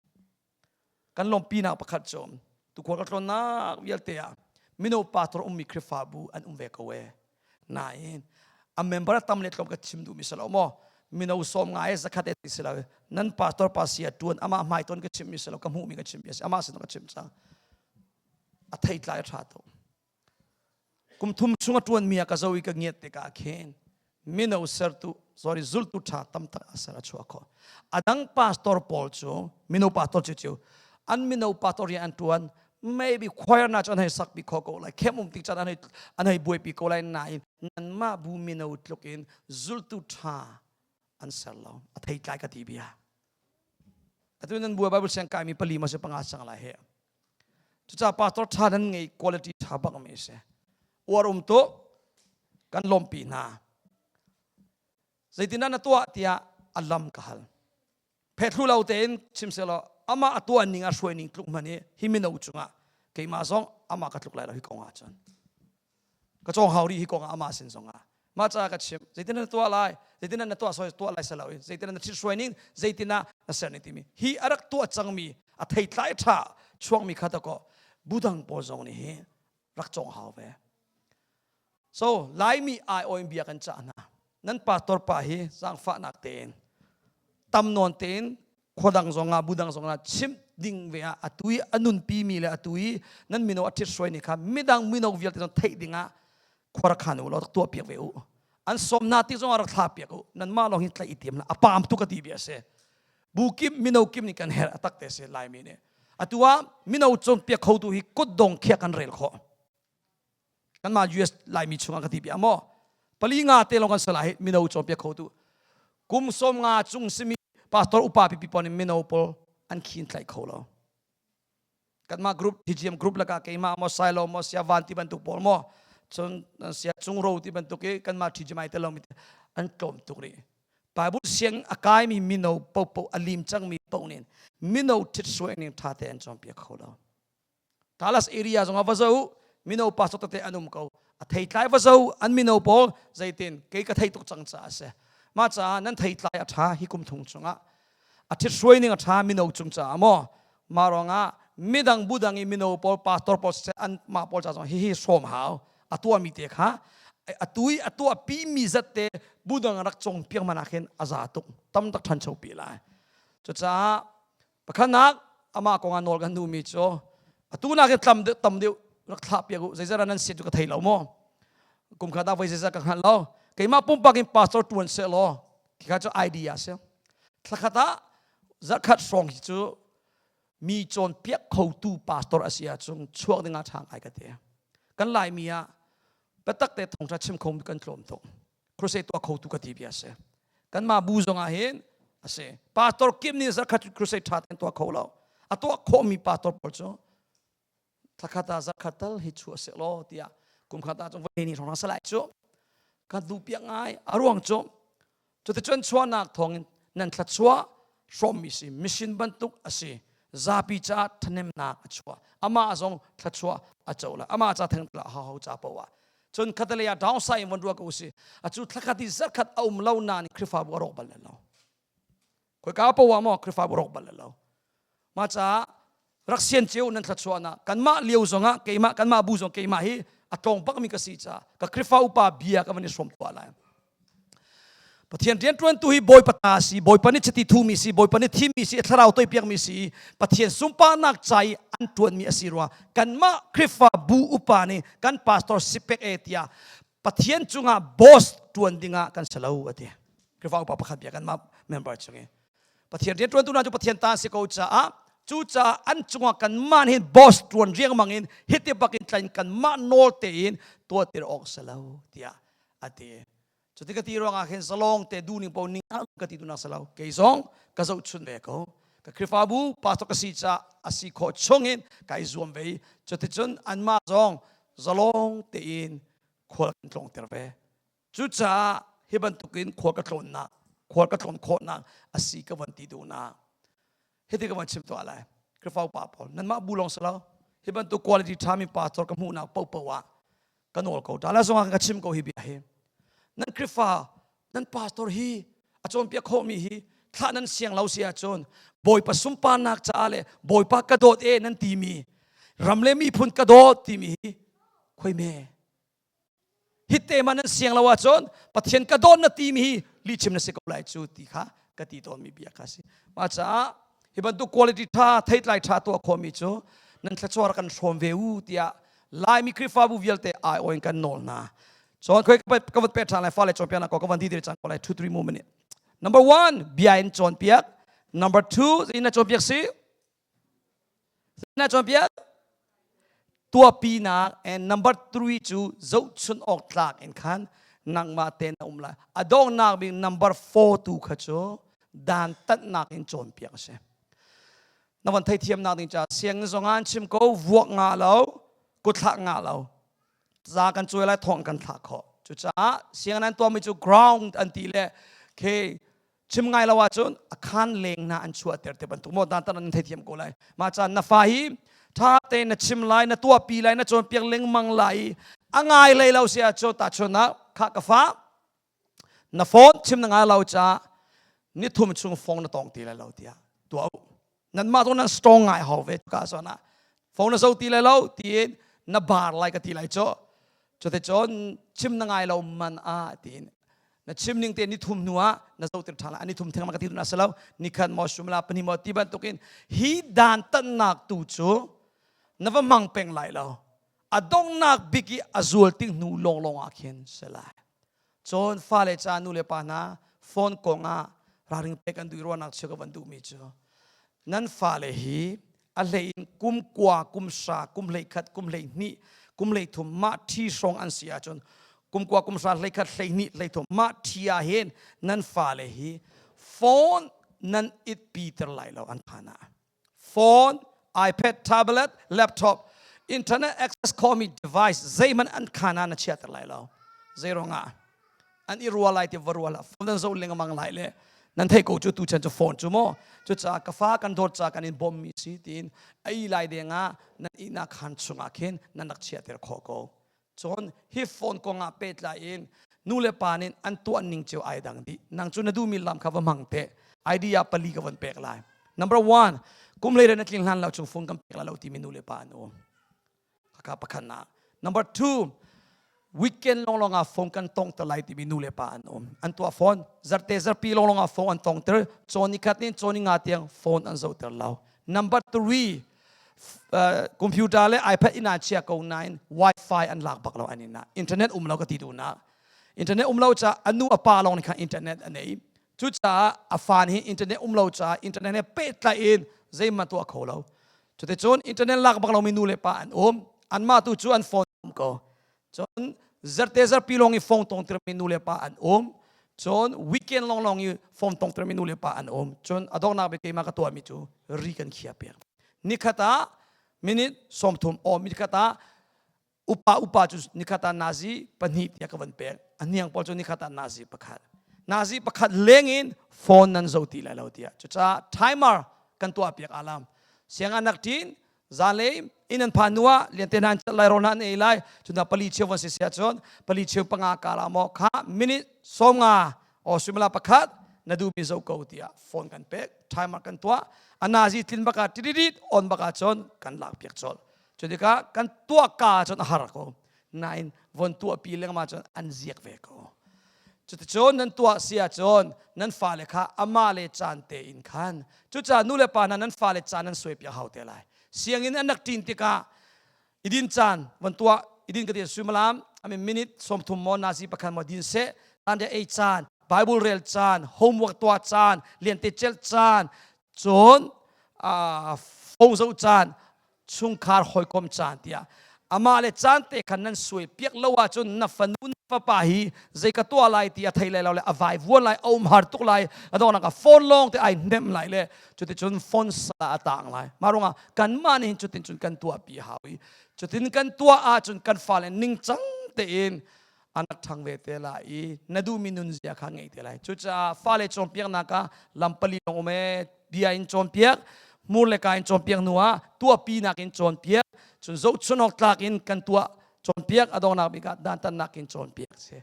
Kan lawmpinak pakhat cu tukhual ka tlawnnak vialte ah mino pastor ummi Khrihfabu an um ve ko e. Nain a member tam le tlawm ka chim duhmi si lo maw mino sawm nga e zakhat e ti si lo nan pastor pa sia tuan amah hmai ton ka chimmi si lo ka hmuhmi ka chimmi a si amah sin ka chim cang a theitlai a ṭha tuk Kum thum chung a ṭuanmi ah ka zo i ka ngiat tikah khin mino sertu sorry zultu ṭha tam tak a ser a chuah khawh. A dang pastor pawl cu mino pastor cu cu an mino pastor rian an ṭuan maybe choir na cu an hei sakpi kho ko lai khem um tik caan an hei an hei buaipi ko lai nain nanmah bu mino tluk in zultu ṭha an ser lo a theitlai ka ti bia atu nan bu Bible siang kaimi pali ma se panga sang lai he Cucaah pastor ṭha nan ngei quality ṭha bak mi a si. Uar um tu kan lawmpi hna. Zeitindah na tuah tiah a lam ka hal. Phethlu lo tein chim selaw amah a tuah ning a hruai ning tluk hmanh hi hi mino cungah keimah zong amah ka tluk lai lo hi kong ah cun. Ka cawng hau rih hi kong ah amah sin zong ah. Mah caah ka chim zeitin na tuah lai zeitin na tuah soi tuah lai selo in zeitin na thil hruai ning zeitin ah na ser ning timi hi a rak tuah cangmi a theitlai ṭha chuakmi kha ta ko budang pawl zong nih hi rak cawng hau ve so laimi ai oin bia kan cah hna nan pastor pa hi zaangfahnak tein tam nawn tein khuadang zongah budang zongah chimh ding ve ah atu i a nunpi mi le atu i nan mino a ṭhit hruai ni kha midang mino vialte zong theih ding ah khua rak khan u law rak tuah piak ve u an sawm hna ti zong ah rak thla piak u nanmah lawng hi tlaih i tiam hlah a paam tuk a ti bia a si bu kim mino kim nih kan herh a tak te si laimi nih atu ah mino cawnpiak khotu hi kutdong khiah kan rel khawh kanmah US Laimi chungah ka ti bia maw pali nga te lawng kan sala hi mino cawnpiak khotu kum sawm nga cung simi pastor upa pipi pawl nih mino pawl an khin tlaih kho lo kanmah group TGM group lakah keimah maw Silo maw sia van ti bantuk pawl maw cun sia cungro ti bantuk i kanmah TGM ai tel lomi an tlawm tuk rih Bible siang a kaimi mino popo a lim cangmi paoh nih mino ṭhitsuai ning ṭha te an cawnpiak kho lo Dallas area zongah va zoh mino pastor tete an um ko a theitlai va zoh an mino pawl zeitin kei ka thei tuk cang caah a si mah caah nan theitlai a ṭha hi kum thung chungah a ṭhithruai ning a ṭha mino cung caah maw mah ruangah midang budang i mino pawl pastor pawl siseh an mah pawl ca zong hihi hrawm hau a tuahmi te kha atu i a tuah pi mi zat te budang rak cong piak man ah khin a za tuk tam tak ṭhancho pi lai cucaah Pakhatnak amah kong ah nawl kan duhmi cu atu nak in tlam deuh tam deuh rak thlah piak u zeizat nan si cu ka thei lo maw kum khat ah voi zeizat ka hngal lo keimah pumpak in pastor tuan seh law khikha cu idea si thlakhat ah zarkhat hrawng hi cu mi cawnpiak khotu pastor a si ahcun chuak ding ah ṭha ngai ka ti kan laimi ah biatak te thawngṭha chim kho mi kan tlawm tuk crusade tuah khotu ka ti bia si kanmah bu zong ah hin a si pastor kim nih zarkhat crusade ṭha tein tuah kho lo a tuah khawhmi pastor pawl cu thlakhat ah zarkhat tal hi chuah seh law tiah kum khat ah cun voi ni hrawng salai cu ka duh piak ngai a ruang cu cuticun chuahnak thawngin nan thluachuah hrawmmi si mission bantuk a si zapi caah ṭhahnemnak a chuah amah zong thluachuah a co lai amah ca theng ho ho ca poah cun khatalei ah downside in von ruah ko usih acu thlakhat i zarkhat a um lo nain Khrihfabu a rawk bal lo khoika poah maw Khrihfabu rawk bal lo mah caah rak sian cio nan thluachuahnak kanmah lio zongah keimah kanmah bu zong keimah hi a tlawng bakmi ka si caah ka Khrihfa upa bia ka van i hrawm tuah lai Pathian rianṭuantu hi Bawipa ta si, Bawipa nih chiti thumi si, Bawipa nih thimmi si, thlarau toipiakmi si, Pathian sunparnak ca i an ṭuanmi a si ruang kanmah Khrihfa bu upa nih kan pastor sipek e tiah Pathian cungah boss tuan dingah kan si lo ati. Khrihfa upa pakhat bia kan mah member chung i Pathian rian tuantu hna cu Pathian ta si ko caah cucaah an cungah kan mah hin boss tuan riangmang in hiti bakin tlain kan mah nawl tein tuahtir awk si lo tiah ati. Cuti ka ti ruangah khin zalong te duhning po ning ka ti duhnak si lo. Kei zong ka zohchun ve ko. Ka Khrihfabu pastor ka si ca a si khawh chungin kai zuam ve i cuticun anmah zong zalong tein khual kan tlawngter ve. Cucaah hi bantukin khual ka tlawnnak, khual ka tlawn khawhnak a si ka van ti duhnak. Hiti ka van chim tuah lai. Khrihfa upa pawl nanmah bu lawng si lo. Hi bantuk quality ṭhami pastor ka hmuhnak paohpaoh ah ka nawl ko ta la zongah ka chim ko hi bia hi nan Khrihfa nan pastor hi a cawnpiak khawhmi hi thlah nan siang lo si ahcun Bawipa sunparnak caah le Bawipa ka dawt e nan timi ram le miphun ka dawt timi hi khoi me hi te ma nan siang lo ahcun Pathian ka dawt na timi hi lihchim na si ko lai cu ti kha ka ti tawnmi bia kha si mah caah hi bantuk quality ṭha theitlai ṭha tuah khawhmi cu nan thluachuah kan hrawm ve u tiah Laimi Khrihfabu vialte aiawh in kan nawl hna. Cun khoi ka van pek ṭhan lai fale cawnpiaknak ko ka van dir cang ko lai 2 3 more minute. Number one, bia in cawnpiak. Number two, in na cawnpiak si? Na cawnpiak? Tuahpinak and number three cu zohchun awk tlak in khan nangmah te na um lai. A donghnak bik number four tu kha cu dan tatnak in cawnpiak a si. Na van theithiamnak ding caah sianginn zong ah an chim ko vuak nga lo kuthlak nga lo za kan cuai lai thawng kan thlah khawh cucaah sianginn an tuahmi cu ground an ti le khi chim ngai lo ahcun a khan leng hna an chuahter te bantuk maw dan tan an theithiam ko lai mah caan na fa hi tha te na chim lai na tuahpi lai na cawnpiak lengmang lai i a ngai hlei lo si ahcun tahchunhnak kha ka fa na phone chim na ngai lo caah ni thum chung phone na tong ti lai lo tiah tuah u nanmah zong nan strong ngai hau ve ka zawn ah phone na zo ti lai lo tiin na bar lai ka ti lai cho cute cun chim na ngai lo man a tiin na chim ning te ni thum hnu ah na zo tir than lai ani thum theng ma ka ti na salo ni khat mo shumla pani mo ti bantukin hi dan tannak tu cu na va mang peng lai lo a donghnak bik i a zual ting hnu lawnglawng ah khin si lai cun fale ca nu le pa hna phone kong ah ralring pek an duh ruahnak chia ka van duhmi cu nan fale hi a hlei in kum kua kum sa kum hlei khat kum hlei hnih kum hlei thum mah ṭhi hrawng an si ahcun kum kua kum sa hlei khat hlei hnih hlei thum mah ṭhi ah hin nan fale hi phone nan it pi ter lai lo an phan ah phone, iPad, tablet, laptop, internet access khomi device zeihmanh an khan ah na chiahter lai lo. Zeiruangah an i rua lai ti va rua la phone nan zoh lengmang lai le nan theih ko cu tu chan cu phone cu maw cucaah ka fa kan dawt ca kan in bawm mi si tiin ai lai deng ah nan ihnak khan chungah khin nan rak chiahter khawh ko Cun hi phone kong ah pehtlai in nu le pa nih an tuah ning cio ai dang dih. Nang cu na duhmi lam kha va hmang te. Idea pali ka von pek lai. Number one, kum lei na tling hlan lo chung phone kan pek lai lo timi nu le pa an um. Khaka pakhat na. Number two, weekend longlong ah phone kan tong te lai timi nu le pa an um. An tuah phone, zarte zarpi longlong ah phone an tong ter. Cawn ni khat in cawn ni nga tiang phone an zoh ter lo. Number three, computer le iPad inn ah chia ko nain wifi an lak bak lo an inn ah internet um lo ka ti duh nak internet um lo ca anu a pa lawng nih khan internet a nei cucaah a fa nih internet um lo caah internet he pehtlai in zeihmanh tuah kho lo cuticun internet lak bak lomi nu le pa an um anmah tu cu an phone um ko Cun zerte zarpi lawng i phone tongtermi nu le pa an um. Cun weekend lawnglawng i phone tongtermi nu le pa an um. Cun a donghnak bik keimah ka tuahmi cu ri kan khia piak. Nikhat ah minute 30 o nikhat ah upa upa cu nikhat ah nazi pahnih tiah ka van pek. A hniang pawl cu nikhat ah nazi pakhat. Nazi pakhat leng in phone nan zo ti lai lo tiah. Cucaah timer kan tuah piak alam. Siang anak ṭin Zanlei inn an phan hnu ah liante hna an cat lai rawl hna an ei lai cun pali cheu van si sia cun pali cheu panga kala maw kha minute 50 o suimala pakhat na duhmi zo ko tiah phone kan pek timer kan tuah anazi tlin baka tididit on baka cun kan lak piak chol cu tikah kan tuah ka cun a har ko nain von tuah pi lengmang cun an ziak ve ko Cuticun nan tuah si ahcun nan fale kha amah le caan tein khan cucaah nu le pa hna nan fale caan nan suai piak hau te lai. Sianginn an rak ṭin tikah i din caan van tuah. Idin ka ti suimilam I mean minute 30 mo nazi pakhat mo din se tan de ei caan Bible rel caan homework tuah caan liante celh caan cun phone zoh caan chungkhar hawikom caan tiah amah le caan te khan nan suai piak lo ahcun na fanu na fapa hi zei ka tuah lai ti a thei lai lo le a vai vuan lai a um har tuk lai a dongnak a phone lawng te ai hnem lai le cuticun phone sal ah a tang lai mah ruangah kanmah nih hin cutin cun kan tuah pi hau i cutin kan tuah ahcun kan fale ningcang tein anak ṭhang ve te lai i na duhmi nunzia kha ngei te lai. Cucaah fale cawnpiaknak ah lam pali lawng um ee. Bia in cawnpiak, hmur le ka in cawnpiak hnu ah tuahpinak in cawnpiak, cun zohchun awk tlak in kan tuah cawnpiak, a donghnak bik ah dantatnak in cawnpiak si.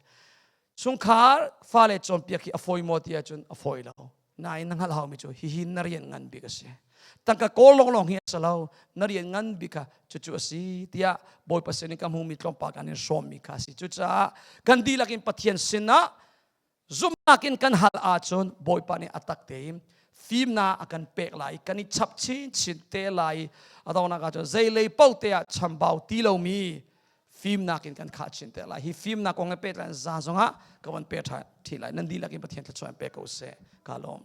Chungkhar fale cawnpiak hi a fawi maw ti ahcun a fawi lo. Nain na hngalh haumi cu hihi na rian ngan bik a si. Tangka kawl lawnglawng hi a si lo. Na rian ngan bik kha cucu a si tiah Bawipa sin in ka hmumi tlawmpal kan in hrawmmi kha a si. Cucaah kan dihlak in Pathian sinah zumhnak in kan hal ahcun Bawipa nih a tak tein fimnak a kan pek lai kan i chap chinchin te lai a donghnak ahcun zeilei paoh te ah chambau ti lomi fimnak in kan khah chin te lai hi fimnak kong he pehtlai za zongah ka van pe ṭha ṭhi lai nan dihlak in Pathian thluachuah in pe ko seh ka lawm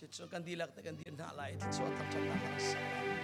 Si cu kan dihlak te kan dir hna lai thluachuah thangṭhatnak kan sak lai.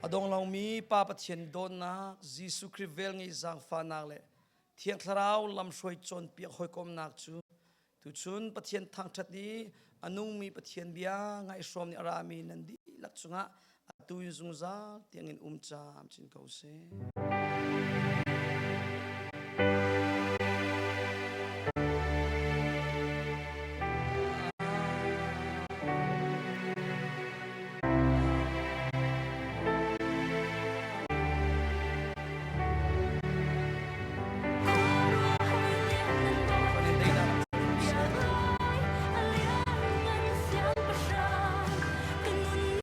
A dong lomi Pa Pathian dawtnak, Jesuh Khrih velngeih zaangfahnak le Thiang Thlarau lamhruai cawnpiak hawikomnak cu tuchun Pathian thangṭhat i a nungmi Pathian bia ngaihhrawm nih a rami nan dihlak cungah atu in zungzal tiangin um camcin ko seh.